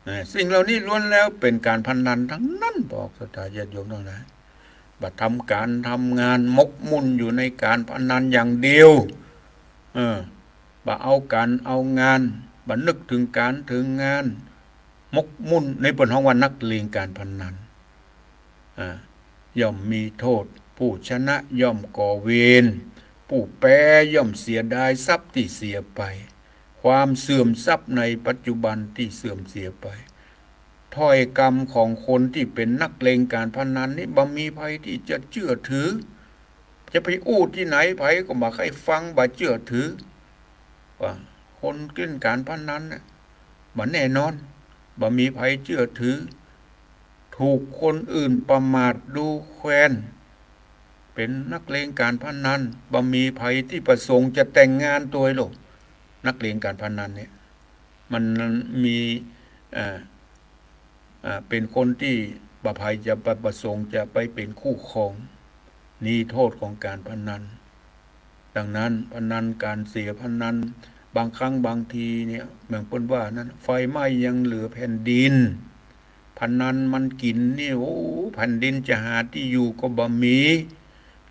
นะ สิ่งเหล่านี้ล้วนแล้วเป๋นก๋านพนันตังนั้น ปอกศรัทธาญาติโยมตังหลาย บ่ทำก๋านทำงาน หมกมุ่นอยู่ในก๋านพนันอย่างเดียว เออ บ่เอาก๋านเอางาน บ่นึกเถิงก๋านเถิงงาน หมกมุ่น นี่เปิ้นฮ้องว่านักเล่นก๋านพนัน อ่า ย่อมมีโต้ษ ผู้ชนะย่อมก่อเวร ผู้แพ้ย่อมเสียดายทรัพย์ตี้เสียไป ความเสื่อมทรัพย์ในปัจจุบันตี้เสื่อมเสียไป ถ้อยกำของคนตี้เป๋นนักเล่นก๋านพนันนี่บ่มีใผตี้จะเจื้อถือ จะไปอู้ตี้ไหน ใผก็บ่ใค่ฟัง บ่เจื้อถือ ว่าคนเล่นก๋านพนันน่ะ บ่แน่นอน บ่มีใผเจื้อถือ ถูกคนอื่นประมาทดูแควน เป๋นนักเล่นก๋านพนัน บ่มีใผตี้ประสงค์จะแต่งงานตวยโลก นักเล่นก๋านพนันเนี่ย มันมี เอ่อ อ่า เป๋นคนตี้บ่ใผจะประสงค์จะไปเป๋นคู่ครอง นี่โต้ษของก๋านพนัน ดังนั้นพนันก๋านเสียพนัน บางครั้งบางทีเนี่ย เหมือนเปิ้นว่านั้น ไฟไหม้ยังเหลือแผ่นดิน พนันมันกิ๋นนี่ โอ้ แผ่นดินจะหาตี้อยู่ก็บ่มี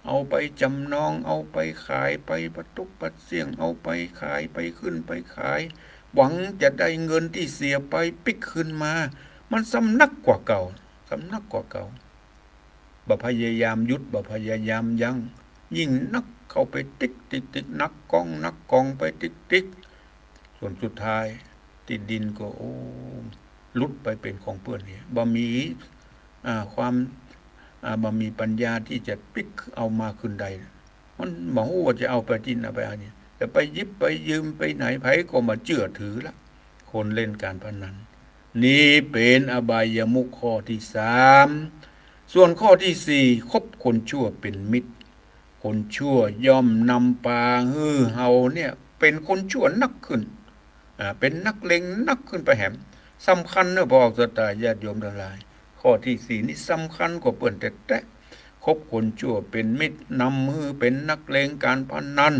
เอาไปจำนอง เอาไปขาย ไปประตุกประเสี้ยง เอาไปขาย ไปขึ้นไปขาย หวังจะได้เงินตี้เสียไปปิ๊กคืนมา มันซ้ำหนักกว่าเก่า ซ้ำหนักกว่าเก่า บ่พยายามหยุด บ่พยายามยั้ง ยิ่งหนักเข้าไปติ๊กติ๊กติ๊ก หนักกองหนักกองไปติ๊กติ๊ก ส่วนสุดท้ายตี้ดินก็ โอ้ หลุดไปเป๋นของเปิ้นเนี่ย บ่มี อ่า ความ อ่า บ่มีปัญญาตี้จะปิ๊กเอามาคืนได้ มันบ่ฮู้ว่าจะเอาไปตี้ไหน ไปอันนี้ จะไปหยิบไปยืมไปไหน ใผก็บ่เจื้อถือละ คนเล่นก๋านพนัน นี่เป๋นอบายมุขข้อตี้สาม ส่วนข้อตี้สี่ คบคนชั่วเป๋นมิตร คนชั่วย่อมนำปาหื้อเฮาเนี่ยเป๋นคนชั่วหนักขึ้น อ่า เป๋นนักเลงหนักขึ้นไปแหม สำคัญเนาะ ปอกศรัทธาญาติโยมตังหลาย ข้อตี้สี่นี่สำคัญกว่าเปิ้นแต๊ๆ คบคนชั่วเป๋นมิตร นำหื้อเป๋นนักเลงก๋านพนัน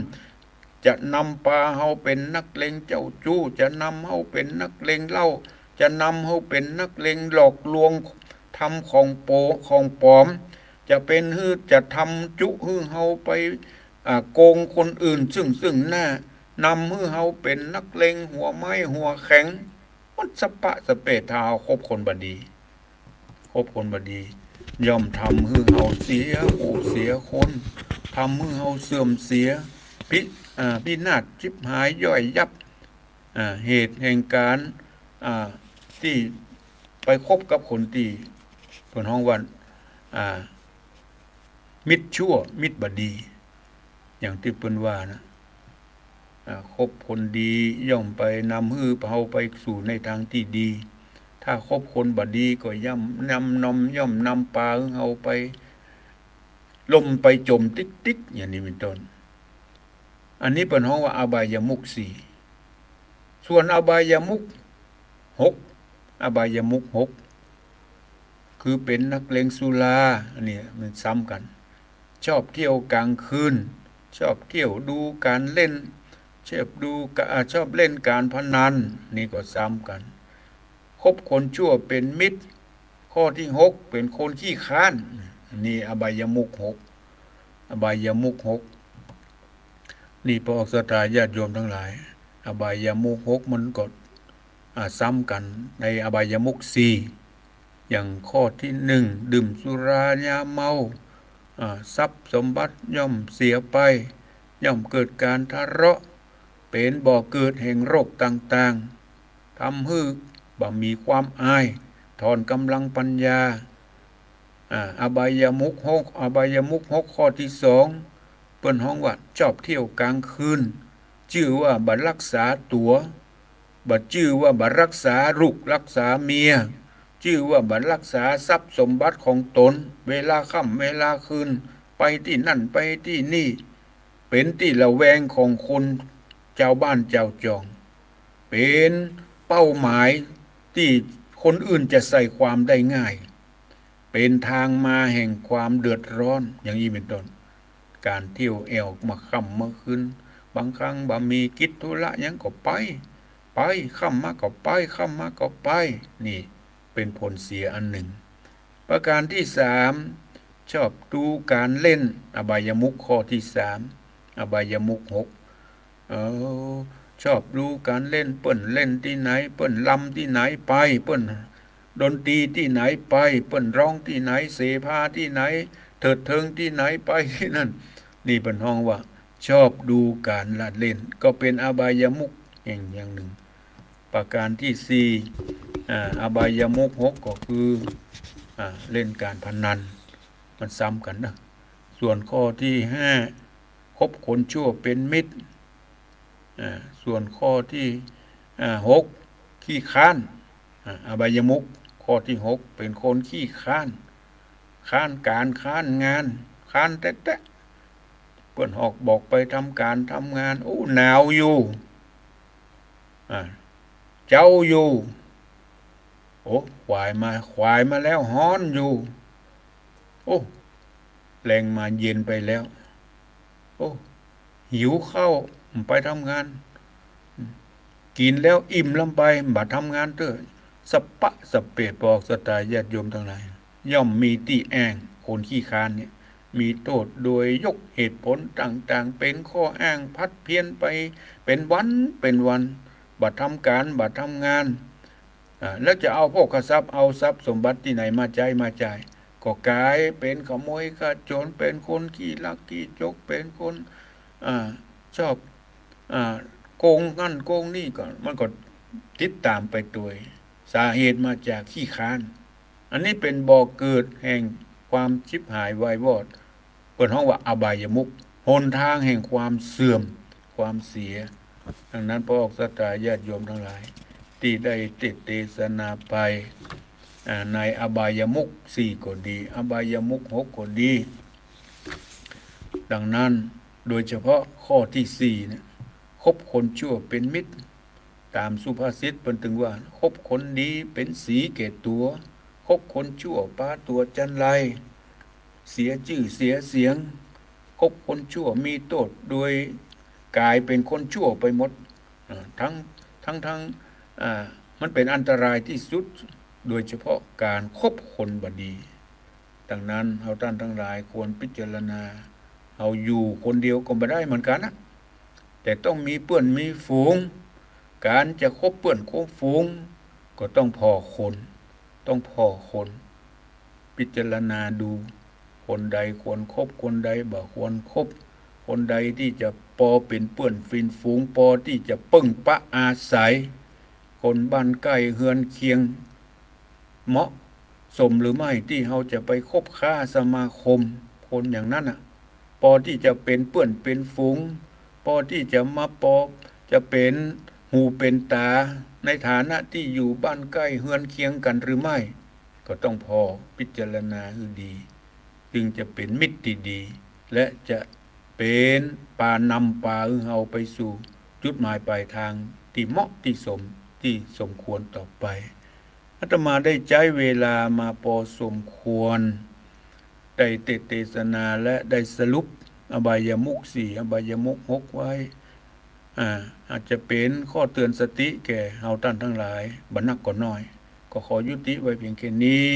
จะนำปาเฮาเป๋นนักเลงเจ้าจู้ จะนำเฮาเป๋นนักเลงเหล้า จะนำเฮาเป๋นนักเลงหลอกลวง ทำของโป ของปลอม จะเป๋นหื้อ จะทำจุหื้อเฮาไป อ่า โกงคนอื่นซึ่งซึ่งหน้า นำหื้อเฮาเป๋นนักเลงหัวไม้หัวแข็ง มันสะปะสะเปะ ถ้าเฮาคบคนบ่ดี คบคนบ่ดี ย่อมทำหื้อเฮาเสียผู้เสียคน ทำหื้อเฮาเสื่อมเสีย พิ อ่า พินาศฉิบหายย่อยยับ อ่า เหตุแห่งก๋าน อ่า ตี้ไปคบกับคนตี้เปิ้นฮ้องว่า อ่า มิตรชั่ว มิตรบ่ดี อย่างตี้เปิ้นว่านะ อ่า คบคนดีย่อมไปนำหื้อเฮาไปสู่ในตางตี้ดี ถ้าคบคนบ่ดีก็ย่อมนำ นำ ย่อมนำปาหื้อเฮาไปล่มไปจ๋มติ๊กๆ อย่างนี้เป๋นต้น อันนี้เปิ้นฮ้องว่าอบายมุขสี่ ส่วนอบายมุขหก อบายมุขหก คือเป๋นนักเลงสุรา อันนี้มันซ้ำกั๋น ชอบเที่ยวก๋างคืน ชอบเที่ยวดูก๋านเล่น ชอบดูกะ อ่า ชอบเล่นก๋านพนัน นี่ก็ซ้ำกั๋น คบคนชั่วเป๋นมิตร ข้อตี้หก เป๋นคนขี้คร้าน นี่อบายมุขหก อบายมุขหก นี่ปอกศรัทธาญาติโยมตังหลาย อบายมุขหกมันก็ อ่า ซ้ำกั๋นในอบายมุขสี่ อย่างข้อตี้หนึ่ง ดื่มสุรายาเมา อ่า ทรัพย์สมบัติย่อมเสียไป ย่อมเกิดก๋านทะเลาะ เป๋นบ่อเกิดแห่งโรคต่างๆ ทำหื้อบ่มีความอาย ถอนก๋ำลังปัญญา อ่า อบายมุขหก อบายมุขหกข้อตี้สอง เปิ้นฮ้องว่าชอบเที่ยวก๋างคืน จื้อว่าบ่รักษาตั๋ว บ่จื้อว่าบ่รักษาลูกรักษาเมีย จื้อว่าบ่รักษาทรัพย์สมบัติของตน เวลาค่ำเวลาคืน ไปตี้นั่นไปตี้นี่ เป๋นตี้ระแวงของคนจาวบ้านจาวจอง เป๋นเป้าหมายตี้คนอื่นจะใส่ความได้ง่าย เป๋นตางมาแห่งความเดือดร้อน อย่างอี้เป๋นต้น ก๋านเที่ยวแอ่วเมื่อค่ำเมื่อคืน บางครั้งบ่มีกิจธุระหยังก็ไป ไป ค่ำมาก็ไป ค่ำมาก็ไป นี่เป๋นผลเสียอันนึ่ง ประก๋านตี้สาม ชอบดูก๋านเล่น อบายมุขข้อตี้สาม อบายมุขหก เออ ชอบดูก๋านเล่น เปิ้นเล่นตี้ไหน เปิ้นรำตี้ไหนไป เปิ้นดนตรีตี้ไหนไป เปิ้นฮ้องตี้ไหน เสภาตี้ไหน เถิดเถิงตี้ไหน ไปตี้นั่น นี่เปิ้นฮ้องว่าชอบดูก๋านละเล่น ก็เป๋นอบายมุขแห่งอย่างนึ่ง ประก๋านตี้สี่ อ่า อบายมุขหกก็คือ อ่า เล่นก๋านพนัน มันซ้ำกั๋นนะ ส่วนข้อตี้ห้า คบคนชั่วเป๋นมิตร อ่า ส่วนข้อตี้ อ่า หก ขี้คร้าน อ่า อบายมุขข้อตี้หก เป๋นคนขี้คร้าน คร้านก๋าน คร้านงาน คร้านแต๊ๆ เปิ้นฮอกบอกไปทำก๋านทำงาน โอ้ หนาวอยู่ อ่า เจ๊าอยู่ โอ้ ขวายมา ขวายมาแล้ว ฮ้อนอยู่ โอ้ แลงมาเย็นไปแล้ว โอ้ หิวข้าว ไปทำงาน กิ๋นแล้วอิ่มลำไป บ่ทำงานเต๊อะ สะปะสะเปะ ปอกสตาญาติโยมตังหลาย ย่อมมีตี้อ้าง คนขี้คร้านเนี่ย มีโต้ษโดยยกเหตุผลต่างๆ เป๋นข้ออ้างผัดเพี้ยนไป เป๋นวันเป๋นวัน บ่ทำก๋าน บ่ทำงาน อ่า แล้วจะเอาโภคทรัพย์ เอาทรัพย์สมบัติตี้ไหนมาใจ๊มาจ่าย ก็ก๋ายเป๋นขโมยขโจร เป๋นคนขี้ลักขี้จก เป๋นคน อ่า ชอบ อ่า โกงนั่นโกงนี่ ก็ มันก็ติดต๋ามไปตวย สาเหตุมาจากขี้คร้าน อันนี้เป๋นบ่อเกิดแห่งความฉิบหายวายวอด เปิ้นฮ้องว่าอบายมุข หนตางแห่งความเสื่อม ความเสีย ดังนั้นปอกสตาญาติโยมตังหลาย ตี้ได้เตสน์เตสนาไป อ่า ในอบายมุขสี่ก็ดี อบายมุขหกก็ดี ดังนั้นโดยเฉพาะข้อตี้สี่เนี่ย คบคนชั่วเป๋นมิตร ต๋ามสุภาษิตเปิ้นตึงว่า คบคนดีเป๋นสีแก่ตั๋ว คบคนชั่วปาตั๋วจันไร เสียจื้อเสียเสียง คบคนชั่วมีโต้ษโดยก๋ายเป๋นคนชั่วไปหมด อ่า ทั้ง ทั้ง ทั้ง อ่า มันเป๋นอันตรายตี้สุด โดยเฉพาะก๋านคบคนบ่ดี ดังนั้นเฮาต้านตังหลายควรพิจารณา เฮาอยู่คนเดียวก็บ่ได้เหมือนกั๋นนะ แต่ต้องมีเปื้อนมีฝูง ก๋านจะคบเปื้อนคบฝูง ก็ต้องผ่อคน ต้องผ่อคน พิจารณาดู คนใดควรคบ คนใดบ่ควรคบ คนใดตี้จะปอเป๋นเปื้อนเป๋นฝูง ปอตี้จะเปิ้งปะอาศัย คนบ้านใก้เฮือนเคียง เหมาะสมหรือไม่ตี้เฮาจะไปคบค้าสมาคม คนอย่างนั้นน่ะ ปอตี้จะเป๋นเปื้อนเป๋นฝูง ปอตี้จะมาปอ จะเป๋นหูเป๋นต๋า ในฐานะตี้อยู่บ้านใก้เฮือนเคียงกั๋นหรือไม่ ก็ต้องผ่อพิจารณาหื้อดี จึงจะเป๋นมิตรตี้ดี และจะเป๋นปานำปาหื้อเฮาไปสู่จุดหมายปลายตางตี้เหมาะตี้สม ตี้สมควรต่อไป อาตมาได้ใจ๊เวลามาปอสมควร ได้เตสน์เตสนาและได้สรุปอบายมุขสี่ อบายมุขหกไว้ อ่า อาจจะเป๋นข้อเตือนสติแก่เฮาต้านตังหลาย บ่นักก็น้อย ก็ขอยุติไว้เพียงแค่นี้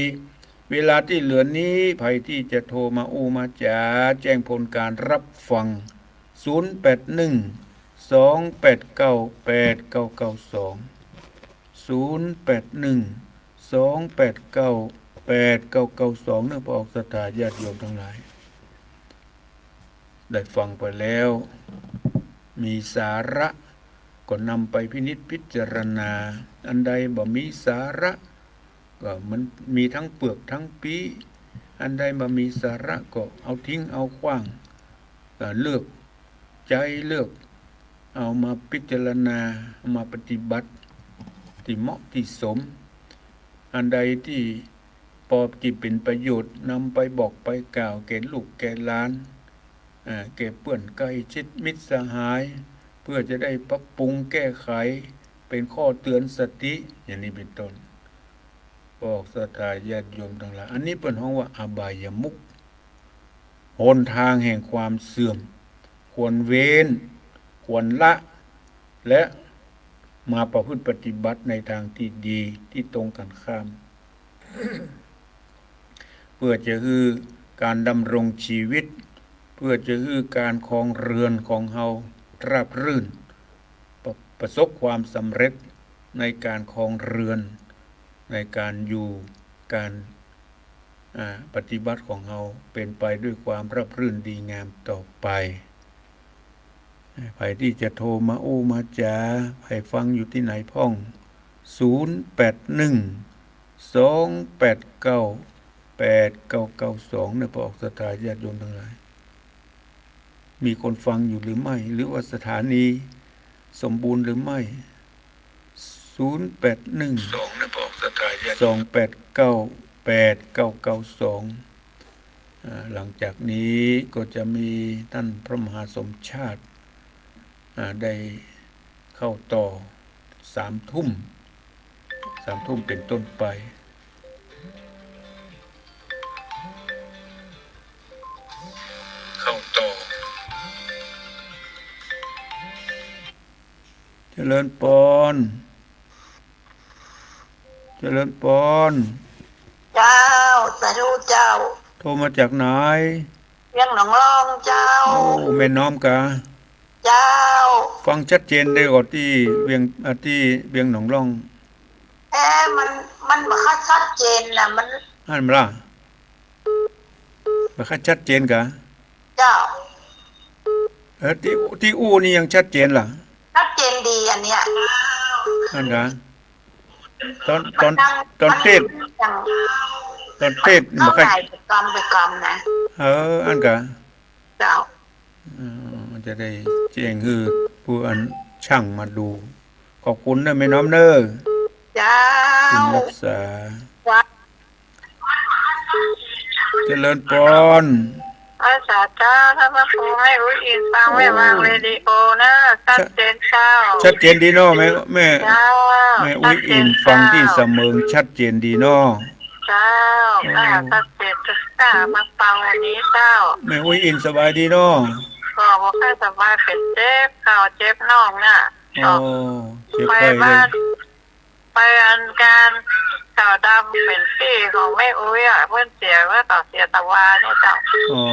เวลาตี้เหลือนี้ ใผตี้จะโทรมาอู้มาจ๋า แจ้งผลก๋านรับฟัง ศูนย์แปดหนึ่ง สองแปดเก้า แปดเก้าเก้าสอง ศูนย์แปดหนึ่ง สองแปดเก้า แปดเก้าเก้าสอง เน่อปอกศรัทธาญาติโยมตังหลาย ได้ฟังไปแล้ว มีสาระก็นำไปพินิจพิจารณา อันใดบ่มีสาระ ก็มันมีตึงเปือกตึงปี้ อันใดบ่มีสาระก็เอาทิ้งเอาขว้าง ก็เลือกใจ๊เลือกเอามาพิจารณา เอามาปฏิบัติตี้เหมาะตี้สม อันใดตี้ปอจะเป๋นประโยชน์นำไปบอกไปกล่าวแก่ลูกแก่หลาน อ่า แก่เปื้อนใก้ชิดมิตรสหาย เพื่อจะได้ปรับปรุงแก้ไข เป๋นข้อเตื๋อนสติ อย่างนี้เป๋นต้น ปอศรัทธาญาติโยมตังหลาย อันนี้เปิ้นฮ้องว่าอบายมุข หนตางแห่งความเสื่อม ควรเว้น ควรละ และมาประพฤติปฏิบัติในตางตี้ดี ตี้ตรงกั๋นข้าม เปื้อจะหื้อก๋านดำรงจีวิต เปื้อจะหื้อก๋านครองเฮือนของเฮาราบรื่น ประ- ประสบความสำเร็จในก๋านครองเฮือน ในก๋านอยู่ ก๋าน อ่า ปฏิบัติของเฮาเป๋นไปด้วยความราบรื่นดีงามต่อไป ใผตี้จะโทรมาอู้มาจ๋า ใผฟังอยู่ตี้ไหนพ่อง ศูนย์แปดหนึ่ง สองแปดเก้า แปดเก้าเก้าสอง เน่อ ปอศรัทธาญาติโยมตังหลาย มีคนฟังอยู่หรือไม่ หรือว่าสถานีสมบูรณ์หรือไม่ ศูนย์แปดหนึ่ง สองแปดเก้า แปดเก้าเก้าสอง อ่า หลังจากนี้ก็จะมีต้านพระมหาสมชาติ อ่า ได้เข้าต่อสามทุ่ม สามทุ่มเป๋นต้นไป เข้าต่อ เจริญปอน เจริญปอน เจ้า สาธุเจ้า โทรมาจากไหน เวียงหนองล่องเจ้า โอ้ แม่น้อมกา เจ้า ฟังชัดเจนได้ก่อตี้เวียง อ่า ตี้เวียงหนองล่อง เอ๊ะ มัน มันบ่ค่อยชัดเจนนะ มัน อั้นบ่ล่ะ บ่ค่อยชัดเจนกา เจ้า เออ ตี้ ตี้อู้นี่ยังชัดเจนล่ะ ชัดเจนดีอันเนี้ย อั้นกา ตอน ตอน มันดัง ตอนเตศน์ มันดัง ตอนเตศน์ มันบ่ค่อย เข้าไปกำไปกำนะ เออ อั้นกา เจ้า เออ จะได้แจ้งหื้อผู้อันช่างมาดู ขอบคุณเน่อแม่น้อมเน่อ เจ้า บุญรักษา เจ้า เจริญปอน เออ สาธุเจ้า ต้านพระครู แม่อุ๊ยอินฟัง โอ้ แม่วางเรดิโอเน่อ ชัดเจนเจ้า ชัดเจนดีเนาะแม่ แม่ เจ้า แม่อุ๊ยอินฟังตี้สะเมิง ชัดเจนดีเนาะ เจ้า โอ้ อ่า ชัดเจนเจ้า มาฟังวันนี้เจ้า แม่อุ๊ยอินสบายดีเนาะ ก็บ่ค่อยสบาย เป๋นเจ็บเข่าเจ็บน่องน่ะ โอ้ เจ็บ ไป ไข้ บ้าน ไปอันก๋านขาวดำเป๋นปี้ของแม่อุ๊ยอ่ะ เปิ้นเสียเมื่อต๋อนเสียตะวาเนี่ยเจ้า อ๋อ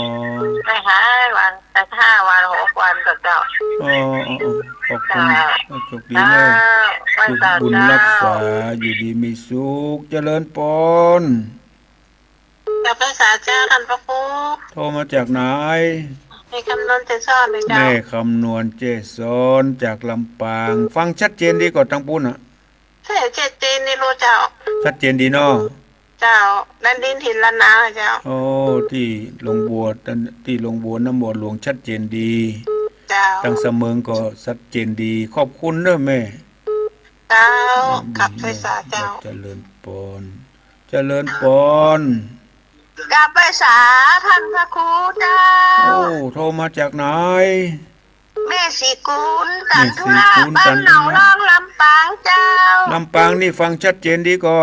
ไปหาวัน ไปห้าวันหกวันก่อเจ้า อ๋อ อ๋อ อ๋อ ขอบคุณ เจ้า โชคดีเน่อ เจ้า บุญรักษา เจ้า อยู่ดีมีสุข เจริญปอน กราบไหว้สาเจ้าต้านพระครู โทรมาจากไหน แม่คำนวณแจ้ซ้อนเลยเจ้า แม่คำนวณแจ้ซ้อนจากลำปาง ฟังชัดเจนดีก่อตางปู๊นน่ะ ใช่ ชัดเจนดีลูกเจ้า ชัดเจนดีเนาะ เจ้า แดนดินถิ่นล้านนาเจ้า โอ้ ตี้โฮงบัว ตี้โฮงบัวน้ำบัวหลวงชัดเจนดี เจ้า ตางสะเมิงก็ชัดเจนดี ขอบคุณเน่อแม่ เจ้า อืม กราบไหว้สาเจ้า เจริญปอน เจริญปอน กราบไหว้สาต้านพระครูเจ้า โอ้ โทรมาจากไหน แม่ศรีกุล แม่ศรีกุล จันทุรา บ้านหนองล่อง ลำปางเจ้า ลำปางนี่ฟังชัดเจนดีก่อ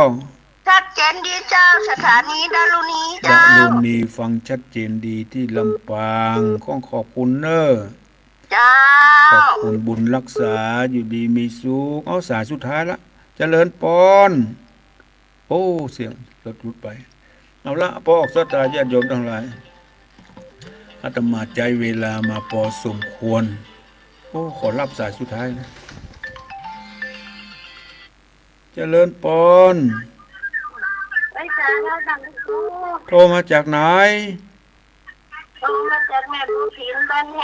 ชัดเจนดีเจ้า สถานีดารุณีเจ้า ดารุณีฟังชัดเจนดีตี้ลำปาง ขอขอบคุณเน่อ เจ้า ขอบคุณบุญรักษา อยู่ดีมีสุข เอาสายสุดท้ายละ เจริญปอน โอ้ เสียงรถหลุดไป เอาละ ปอศรัทธาญาติโยมตังหลาย อาตมาใจ๊เวลามาปอสมควร โอ้ ขอฮับสายสุดท้ายนะ เจริญปอน ไหว้สาเจ้าต้านพระครู โทรมาจากไหน โทรมาจากแม่บัวผิน บ้านแฮ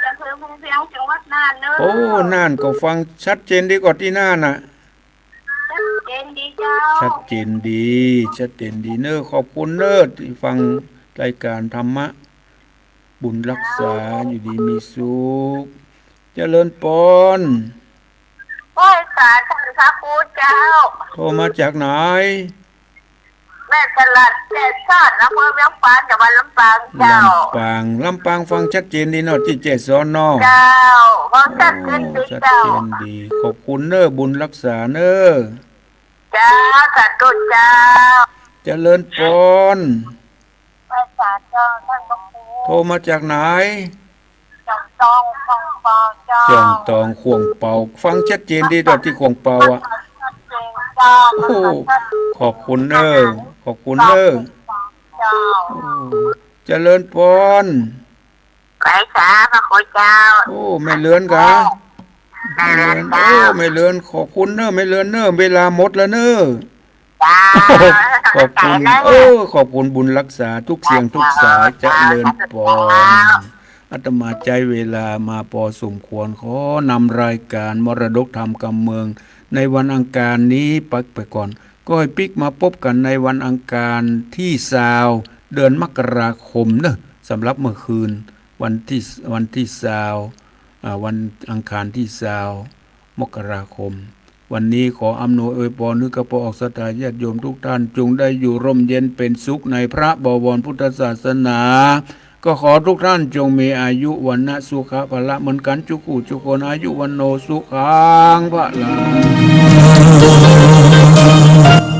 อำเภอภูเพียง จังหวัดน่านเน่อ โอ้ น่านก็ฟังชัดเจนดีก่อตี้น่านน่ะ ชัดเจ นดีเจ้า ชัดเจนดี ชัดเจนดีเน้อ ขอบคุณเน้อ ตี้ฟังรายก๋านธรรมะ บุญรักษา อยู่ดีมีสุข เจริญปอน ไหว้สาท่านพระครูเจ้า โทรมาจากไหน แม่สลัดแจ้ซ้อน อำเภอเวียงปาน จังหวัดลำปางเจ้า ลำปาง ลำปางฟังชัดเจนดีเนาะ ตี้แจ้ซ้อนเนาะ เจ้า ฟังชัดเจนดี โอ้ ชัดเจนดี เจ้า ขอบคุณเน้อ บุญรักษาเน้อ เจ้า สาธุเจ้า เจริญปอน ไหว้สาเจ้า ท่านพระครู โทรมาจากไหน จ่องตอง ขวงเปาเจ้า จ่องตอง ขวงเปา ฟังชัดเจนดีเนาะ ตี้ขวงเปาอะ ชัดเจนเจ้า โอ้ ขอบคุณเน้อ ขอบคุณเน้อ เจ้า โอ้ เจริญปอน ไหว้สาพระครูเจ้า โอ้ แม่เรือนกา แม่เรือนเจ้า โอ้ แม่เรือน ขอบคุณเน้อ แม่เรือนเน้อ เวลาหมดแล้วเน้อ เจ้า ขอบคุณ เออ ขอบคุณบุญรักษาทุกเสียงทุกสาย เจ้า เจริญปอน อาตมาใจ๊เวลามาปอสมควร ขอนำรายก๋านมรดกธรรมกำเมือง ในวันอังคารนี้ไป ไปก่อน ก็ให้ปิ๊กมาปบกั๋นในวันอังคารตี้ซาว เดือนมกราคมเน้อ สำหรับเมื่อคืน วันตี้ วันตี้ซาว อ่า วันอังคารตี้ซาว มกราคม วันนี้ขออำนวยอวยปอนหื้อข้าพเจ้าศรัทธาญาติโยมทุกท่าน จงได้อยู่ร่มเย็นเป๋นสุขในพระบวรพุทธศาสนา ก็ขอทุกท่านจงมีอายุ วรรณะ สุขะ พละ เหมือนกั๋นจุกคู่จุกคน อายุ วัณโณ สุขัง พลัง